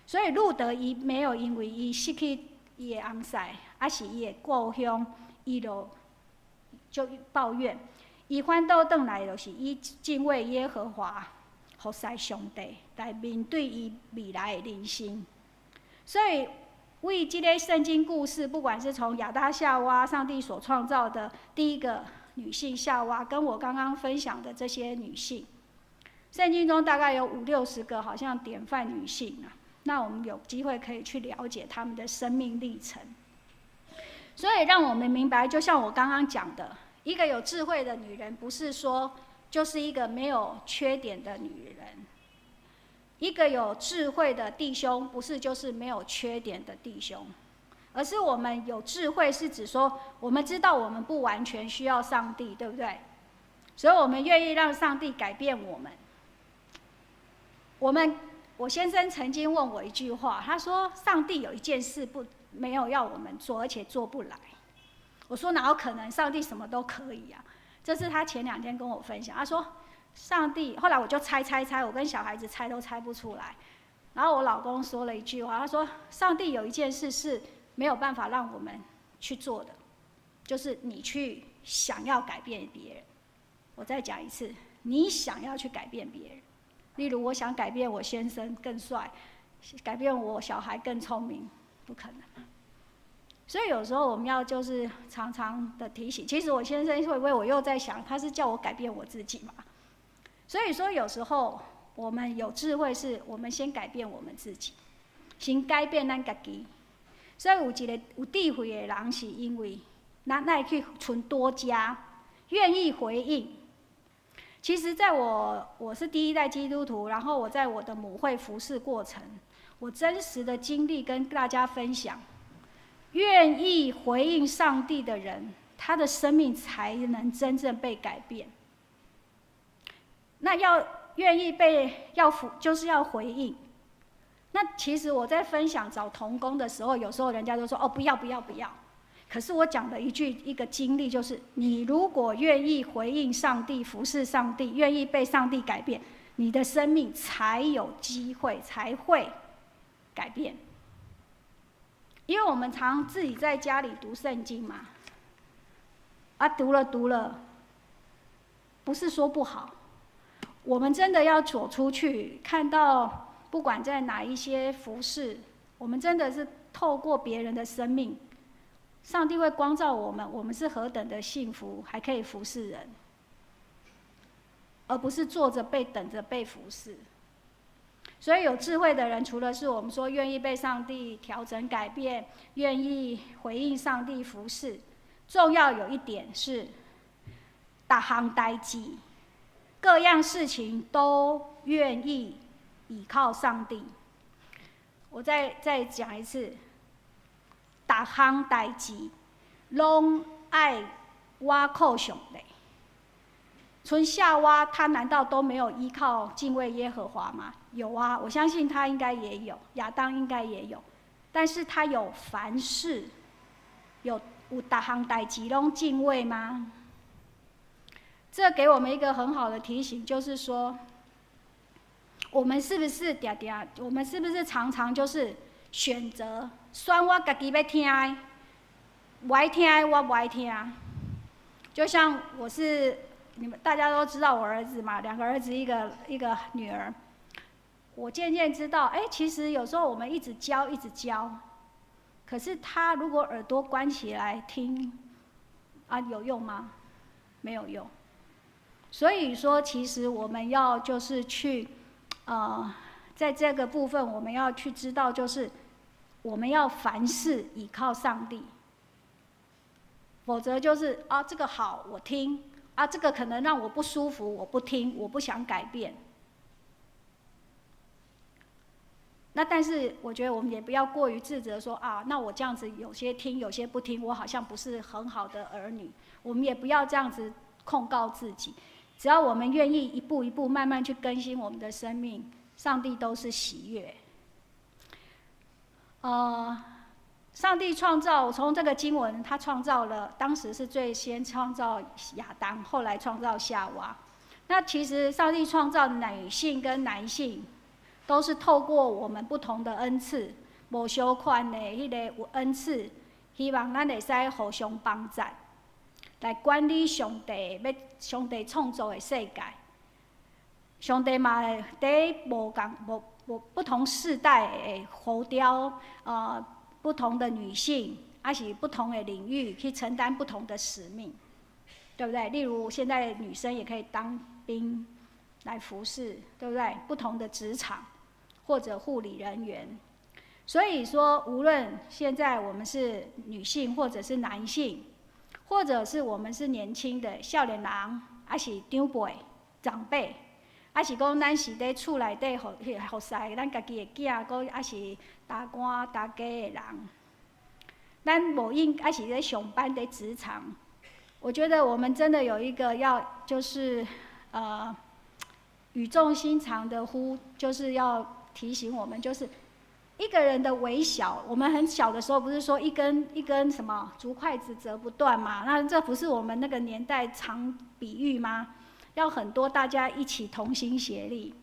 所以路得伊沒有因為伊失去伊的翁婿，抑是伊的故鄉，伊就抱怨。伊反倒轉來就是以敬畏耶和華、服侍上帝來面對伊未來的人生。所以，為這個聖經故事，不管是從亞當夏娃，上帝所創造的第一個女性夏娃，跟我剛剛分享的這些女性，聖經中大概有五六十個好像典範女性啊。那我們有機會可以去了解她們的生命歷程。所以，讓我們明白，就像我剛剛講的，一個有智慧的女人，不是說就是一個沒有缺點的女人；一個有智慧的弟兄，不是就是沒有缺點的弟兄，而是我們有智慧，是指說我們知道我們不完全需要上帝，對不對？所以我們願意讓上帝改變我們。我先生曾經問我一句話，他說：“上帝有一件事不沒有要我們做，而且做不來。”我說：“哪有可能？上帝什麼都可以啊！”這是他前兩天跟我分享，他說：“上帝。”後來我就猜猜猜，我跟小孩子猜都猜不出來。然後我老公說了一句話，他說：“上帝有一件事是沒有辦法讓我們去做的，就是你去想要改變別人。”我再講一次，你想要去改變別人。例如，我想改變我先生更帥，改變我小孩更聰明，不可能。所以有時候我們要就是常常的提醒。其實我先生會不會我又在想，他是叫我改變我自己嘛？所以說有時候我們有智慧，是我們先改變我們自己，先改變咱家己。所以有一个有智慧的人，是因為咱愛去存多加，願意回應。其實，在我是第一代基督徒，然後我在我的母會服侍過程，我真實的經歷跟大家分享。願意回應上帝的人，他的生命才能真正被改變。那要願意被要服，就是要回應。那其實我在分享找同工的時候，有時候人家都說：“哦，不要不要不要。”可是我講的一句一個經歷就是：你如果願意回應上帝、服侍上帝，願意被上帝改變，你的生命才有機會，才會改變。因為我們常自己在家裡讀聖經嘛，啊，讀了讀了，不是說不好，我們真的要走出去，看到不管在哪一些服侍，我們真的是透過別人的生命，上帝會光照我們，我們是何等的幸福，還可以服侍人，而不是坐着被等着被服侍。所以有智慧的人，除了是我們說願意被上帝調整改變，願意回應上帝服侍，重要有一點是，逐項代誌，各樣事情都願意倚靠上帝。我再講一次，逐項代誌攏愛倚靠上帝。從夏娃，她難道都沒有依靠敬畏耶和華嗎？有啊，我相信他應該也有，亞當應該也有，但是他有凡事有逐項代誌攏敬畏嗎？這給我們一個很好的提醒，就是說，我們是不是定定？我們是不是常常就是選擇選我家己欲聽的，無愛聽的我無愛聽。就像我是你們大家都知道我兒子嘛，兩個兒子一個女兒。我漸漸知道，哎，其實有時候我們一直教，一直教，可是他如果耳朵關起來聽，啊，有用嗎？沒有用。所以說，其實我們要就是去，在這個部分我們要去知道，就是我們要凡事倚靠上帝，否則就是啊，這個好我聽，啊，這個可能讓我不舒服，我不聽，我不想改變。那但是我覺得我們也不要過於自責說，啊，那我這樣子有些聽有些不聽，我好像不是很好的兒女。我們也不要這樣子控告自己，只要我們願意一步一步慢慢去更新我們的生命，上帝都是喜悅。上帝創造，從這個經文，他創造了，當時是最先創造亞當，後來創造夏娃。那其實上帝創造女性跟男性，都是透過我們不同的恩賜，無相仝的彼个有恩賜，希望咱會使互相幫贊，來管理上帝欲上帝創造的世界。上帝嘛佇無仝無無不同世代會呼召不同的女性，抑是不同的領域去承擔不同的使命，對不對？例如現在女生也可以當兵來服侍，對不對？不同的職場或者護理人員，所以說無論現在我們是女性或者是男性，或者是我們是年輕的少年人，抑是長輩長輩，抑是講咱是佇厝內底服侍咱家己的囝，閣抑是大官大家的人，咱無應抑是咧上班佇職場，我覺得我們真的有一個要就是语重心长的呼，就是要提醒我们，就是一个人的微小。我们很小的时候，不是说一根一根什么竹筷子折不断嘛？那这不是我们那个年代常比喻吗？要很多大家一起同心协力。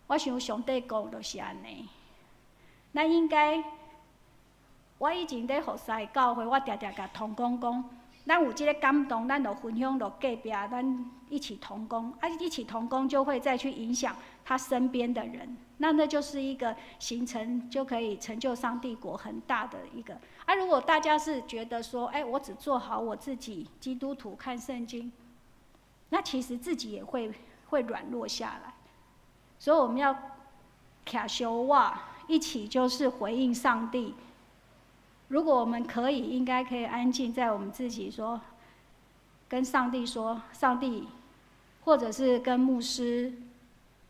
我想上帝讲就是按呢。咱应该，我以前咧服侍教会，我定定共同工讲，咱有这个感动，咱就分享予隔壁，咱一起同工，啊，一起同工就会再去影响他身边的人，那就是一个形成，就可以成就上帝国很大的一个。啊，如果大家是觉得说，哎，我只做好我自己，基督徒看圣经，那其实自己也会软弱下来。所以我们要徛相倚，一起就是回应上帝。如果我们可以，应该可以安静在我们自己说，跟上帝说，上帝，或者是跟牧师、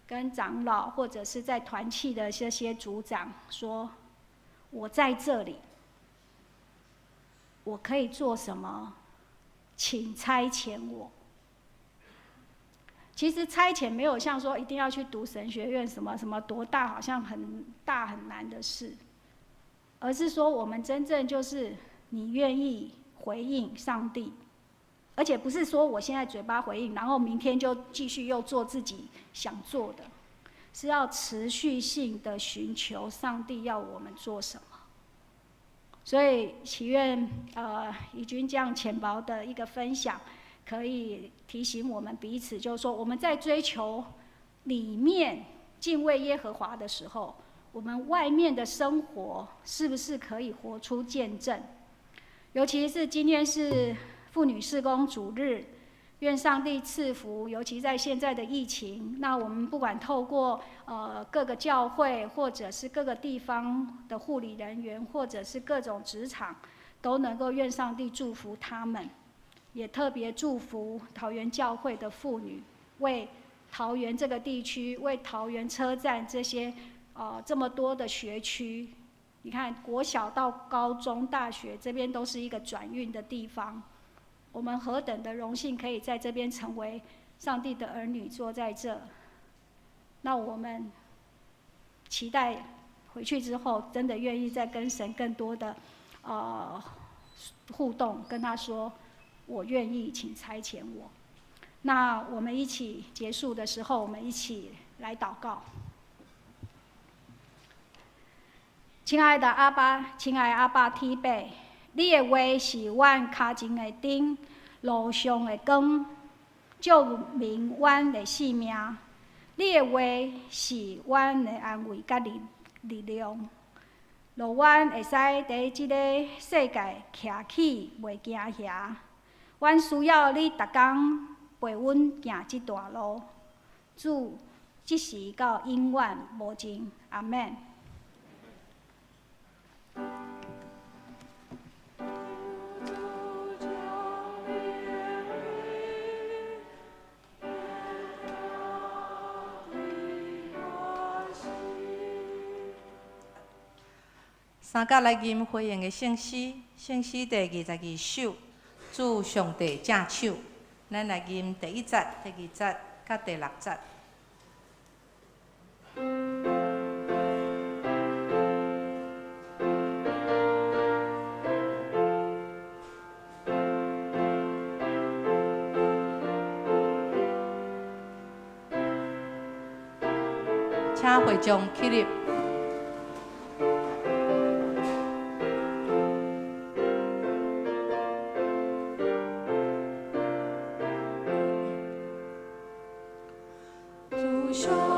跟长老，或者是在团契的这些组长说，我在这里，我可以做什么？请差遣我。其实差遣没有像说一定要去读神学院什么什么多大，好像很大很难的事，而是说我们真正就是你愿意回应上帝，而且不是说我现在嘴巴回应，然后明天就继续又做自己想做的，是要持续性的寻求上帝要我们做什么。所以祈愿以军这样浅薄的一个分享，可以提醒我们彼此，就是说我们在追求里面敬畏耶和华的时候，我们外面的生活是不是可以活出见证？尤其是今天是妇女事工主日，愿上帝赐福。尤其在现在的疫情，那我们不管透过各个教会，或者是各个地方的护理人员，或者是各种职场，都能够愿上帝祝福他们。也特别祝福桃园教会的妇女，为桃园这个地区，为桃园车站这些这么多的学区，你看国小到高中、大学这边都是一个转运的地方。我们何等的荣幸，可以在这边成为上帝的儿女，坐在这。那我们期待回去之后，真的愿意再跟神更多的互动，跟他说，我愿意，请差遣我。那我们一起结束的时候，我们一起来祷告。亲爱的阿爸，亲爱的阿爸天父，你的话是阮跤前的灯，路上的光，照明阮的性命。你的话是阮的安慰佮力量，予阮会使伫这个世界徛起，袂惊吓。阮需要你逐工陪阮行这段路，主，这时到永远无尽，阿们。三甲来吟回应的圣诗，圣诗第22首。主上帝正手，咱来吟第一节、第二节、佮第六节。请会众起立。将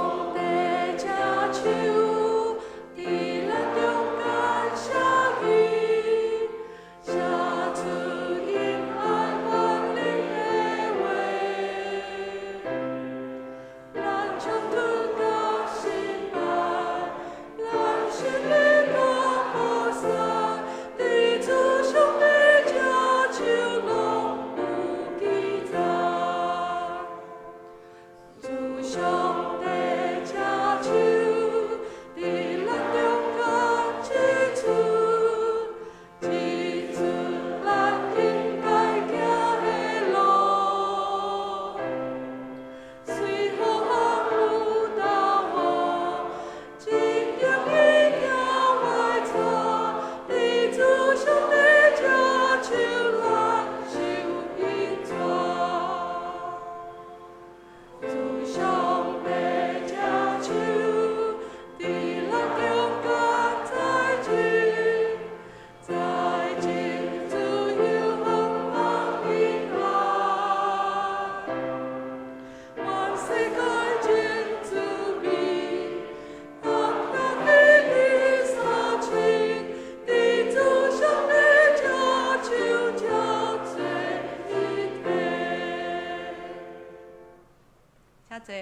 坐。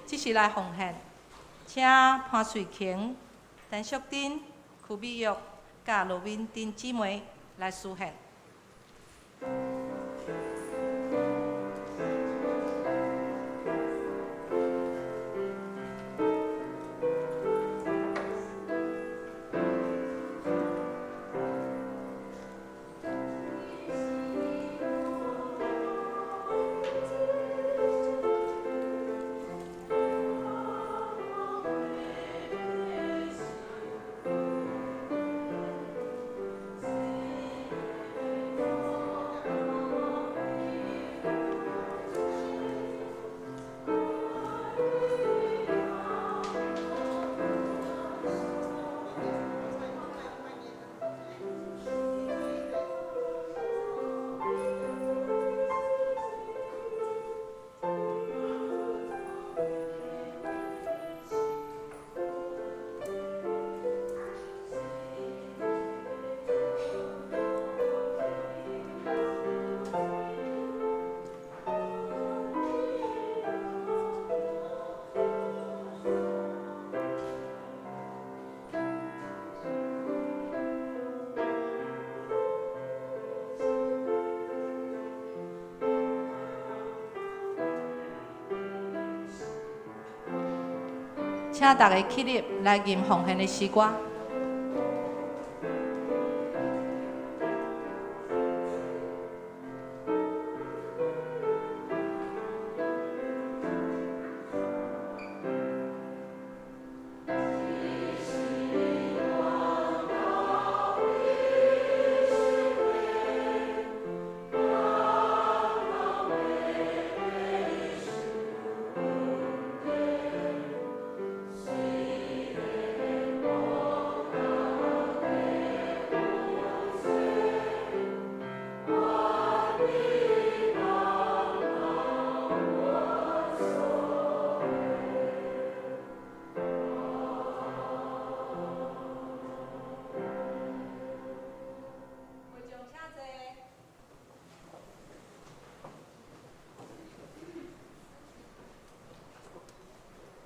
這時來奉獻，請潘瑞琴、陳淑貞、邱美玉、佮羅敏珍姊妹來司獻。請大家起立來吟奉獻的詩歌。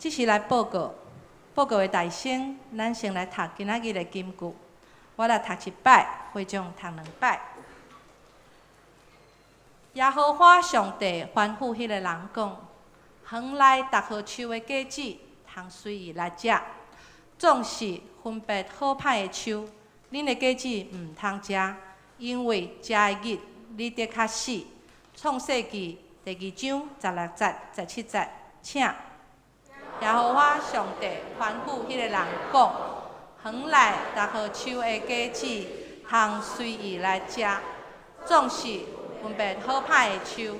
這是來報告，報告的大聲，咱先來讀今仔日的金句。我來讀一擺，會長讀兩擺。耶和華上帝吩咐彼個人講：園內逐號樹的果子，通隨意來食，總是分別好歹的樹，恁的果子毋通食，因為食的日，你得較死。創世記第二章十六節、十七節，請。耶和華上帝吩咐彼個人講：園內逐號樹的果子，通隨意來食，總是分別好歹的樹，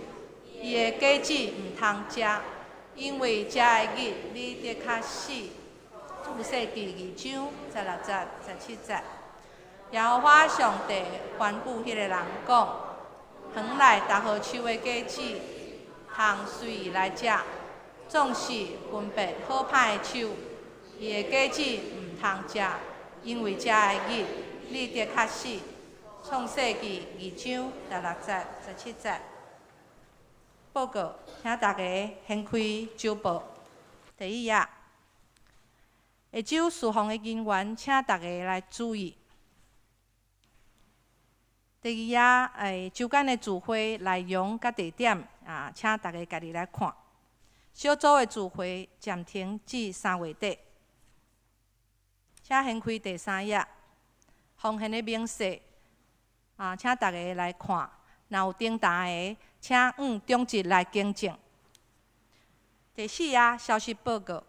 伊的果子毋通食，因為食的日，你得較死。創世記二章十六節、十七節。耶和華上帝吩咐彼個人講：園內逐號樹的果子，通隨意來食。總是分別好歹的樹，伊的果子毋通食，因為食的日，你得較死。創世記二章十六節、十七節。報告，請大家掀開週報第一頁。下晝事奉的人員，請大家來注意。第二頁，週間的聚會內容佮地點啊，請大家家己來看。小組的聚會暫停至3月底。請掀開第三頁，奉獻的明細啊，請大家來看。若有訂單的，請按長執來更正。第四頁消息報告，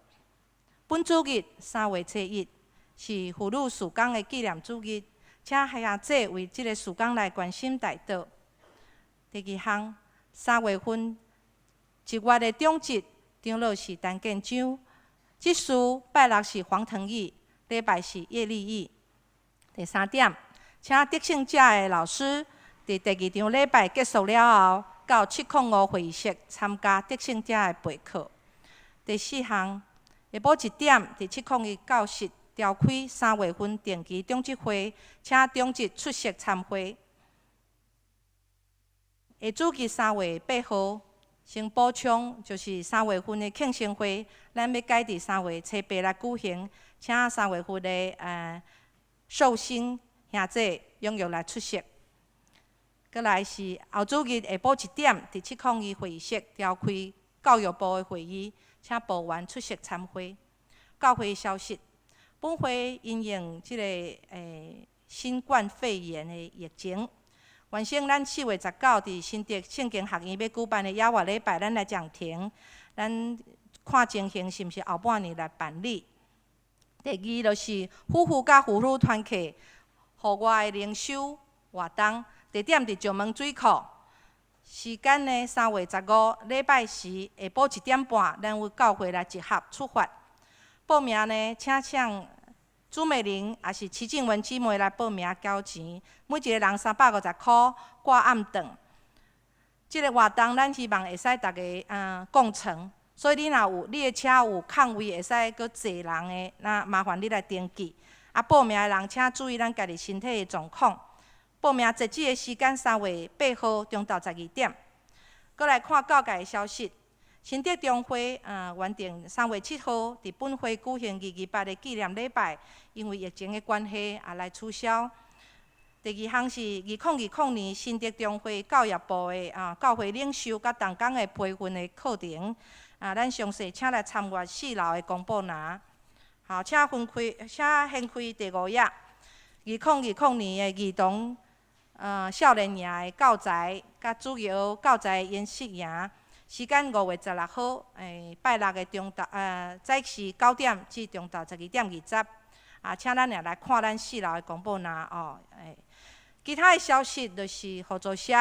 本主日3月初一是婦女事工的紀念主日，請兄姊為這个事工來關心代禱。第二項，3月份一月的長執長老是陳建章，執事拜六是黃騰義，禮拜是葉立義。第三點，請得勝者的老師佇第二場禮拜結束了後，到705會議室參加得勝者的備課。第四項，下晡1點佇701教室召開3月份定期長執會，請長執出席參會。下主日3月8號。先补充，就是三月份的庆生会，咱欲改伫三月初八来举行，请三月份的寿星兄弟踊跃来出席。阁来是后主日下晡一点，伫702会议室召开教育部的会议，请部员出席参会。教会消息，本会因应这个新冠肺炎的疫情，原先咱4月19伫新竹圣经学院欲举办的野外礼拜，咱来暂停，咱看情形是毋是后半年来办理。第二就是夫妇佮妇女团契户外的灵修活动，地点伫石门水库，时间呢3月15礼拜四下晡1点半，咱有教会来集合出发。报名呢，请向朱美玲抑是齐静文姊妹来报名交钱，每一个人350箍挂暗顿。这个活动咱希望会使逐家共乘，所以你若有你的车有空位会使阁坐人的，那麻烦你来登记。啊，报名的人请注意咱家己身体的状况。报名截止的时间3月8号中昼12点。阁来看教界的消息。新竹中会原定3月7号伫本会举行228的纪念礼拜，因为疫情的关系，也来取消。第二项是2020年新竹中会教育部的教会领袖佮同工的培训的课程，啊，咱详细请来参阅四楼的公布栏。好，请分开，请掀开第五页。2020年的儿童少年营的教材佮主要教材研习营。时间5月16号，拜六的中昼，早时9点至中昼12点20。啊，请咱也来看咱四楼的公布栏哦。其他的消息就是互助社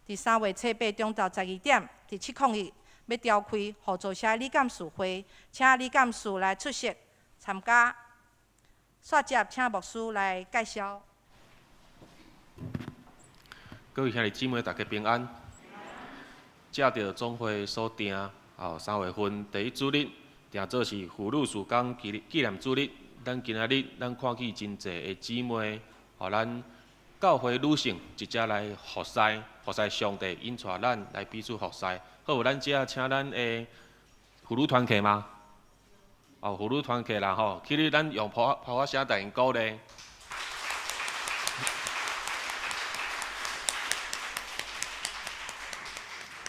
伫3月初8中昼12点，伫701欲召开互助社理监事会，请理监事来出席参加。煞接请牧师来介绍。各位兄弟姊妹，大家平安。藉著总会所定，3月份第一主日，定做是妇女事工纪念主日。咱今仔日咱看见真济的姊妹，予咱教会女性一齐来服侍，服侍上帝，引带咱来彼此服侍。好，咱遮请咱的妇女团契吗？哦，妇女团契啦吼，起立，咱用炮炮仔声带�鼓励。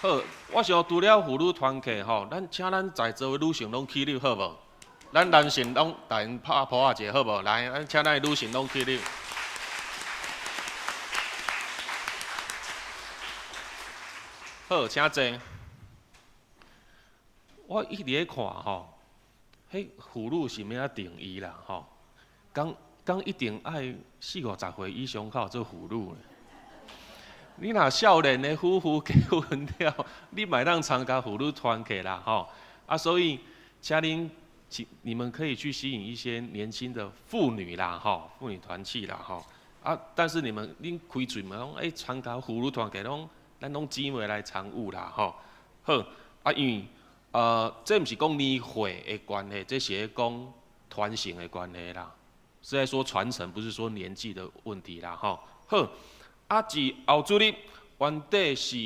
好，我想除了妇女团契吼，咱请咱在座的女性拢起立好无？咱男性拢共𪜶拍噗仔者好无？来，咱请咱的女性拢起立。好，请坐。我一直咧看吼，彼妇女是欲按怎定义啦吼？敢敢一定爱四五十岁以上才有做妇女呢？你若少年的夫妇结婚了，你嘛会当参加妇女团契啦吼。啊，所以请恁，请你们可以去吸引一些年轻的妇女啦吼，妇女团契啦吼。啊，但是你们恁开喙嘛拢爱参加妇女团契，拢咱拢姊妹来参与啦吼。好，啊，因为这毋是讲年岁的关系，这是咧讲传承的关系啦。是在说传承，不是说年纪的问题啦吼。好。啊，伫后主日，原底是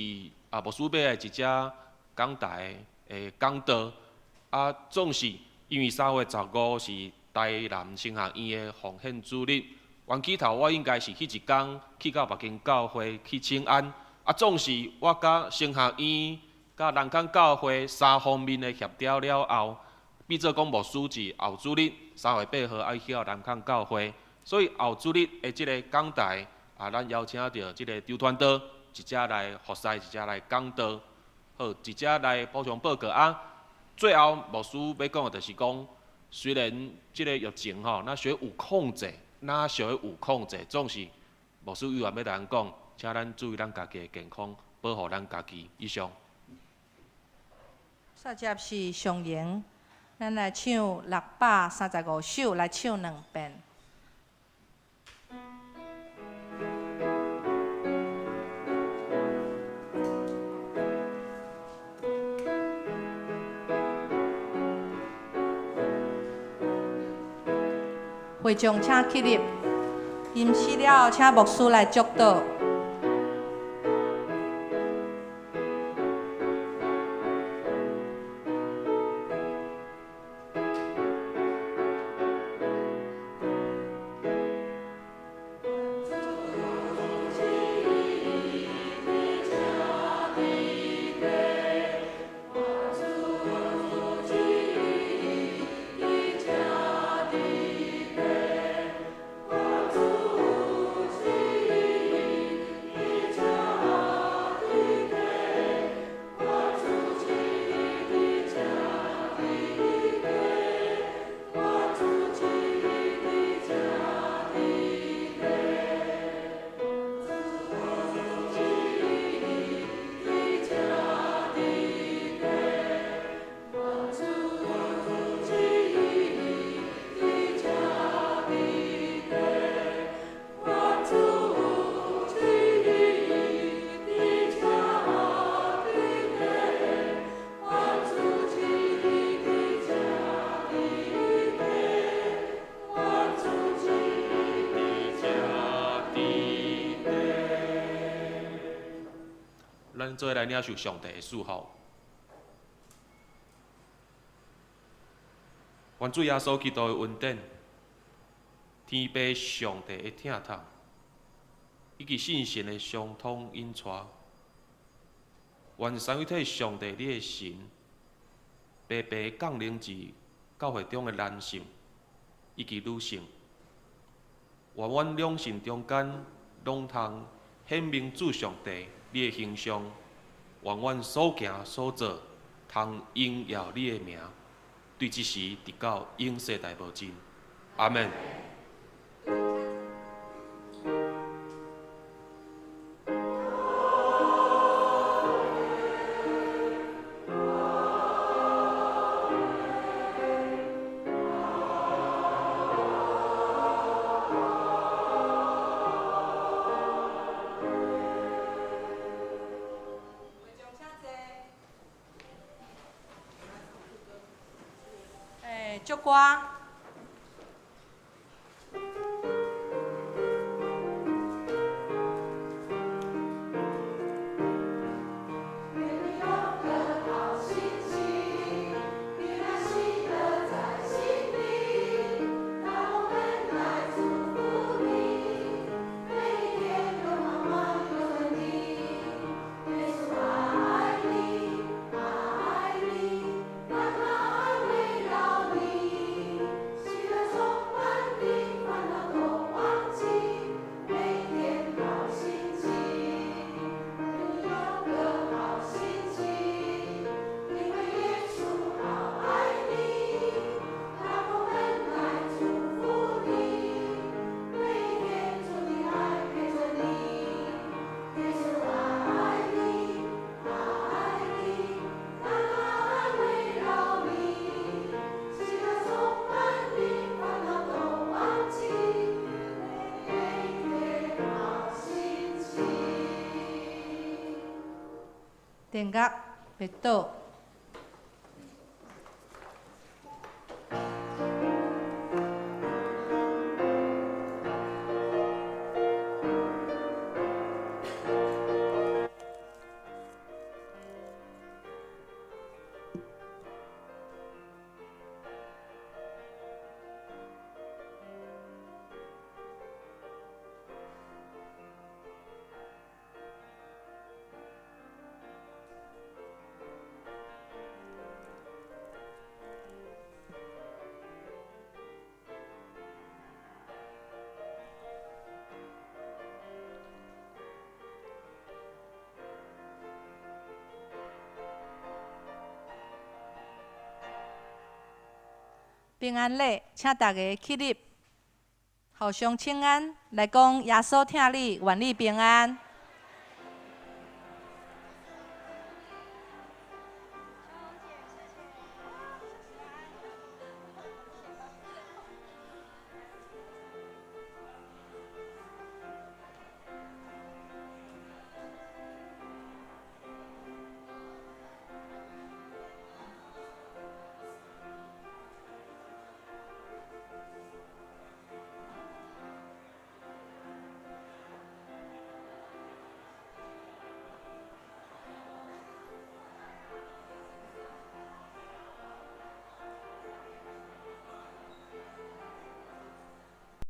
牧师欲来一只讲台的讲道，啊，总是因为3月15是台南神学院的奉献主日，原起头我应该是彼一工去到别间教会去请安，啊，总是我佮神学院、佮南港教会三方面的协调了后，变做讲牧师伫后主日3月8号爱去到南港教会，所以后主日的这个讲台。啊，咱邀请著这个张传道，一只来服侍，一只来讲道，好，一只来补充报告啊。最后，牧师欲讲的就是讲，虽然这个疫情吼，若学有控制，若学有控制，总是牧师犹原欲共咱讲，请咱注意咱家己的健康，保护咱家己。以上。煞接是上营，咱来唱635首，来唱两遍。会众请起立，吟诗了后，请牧师来祝祷。咱做伙來領受上帝的祝福。願主耶穌基督的恩典、天父上帝的疼痛，以及聖神的相通引帶，願三位一體上帝你的神，白白降臨至教會中的男性以及女性，願阮兩性中間攏通顯明主上帝你的形象，願阮所行所做通榮耀你的名，對這時直到永世代無盡。阿們。祝歌。電樂別倒。平安禮，請大家起立，互相請安，來講耶穌疼你，願你平安。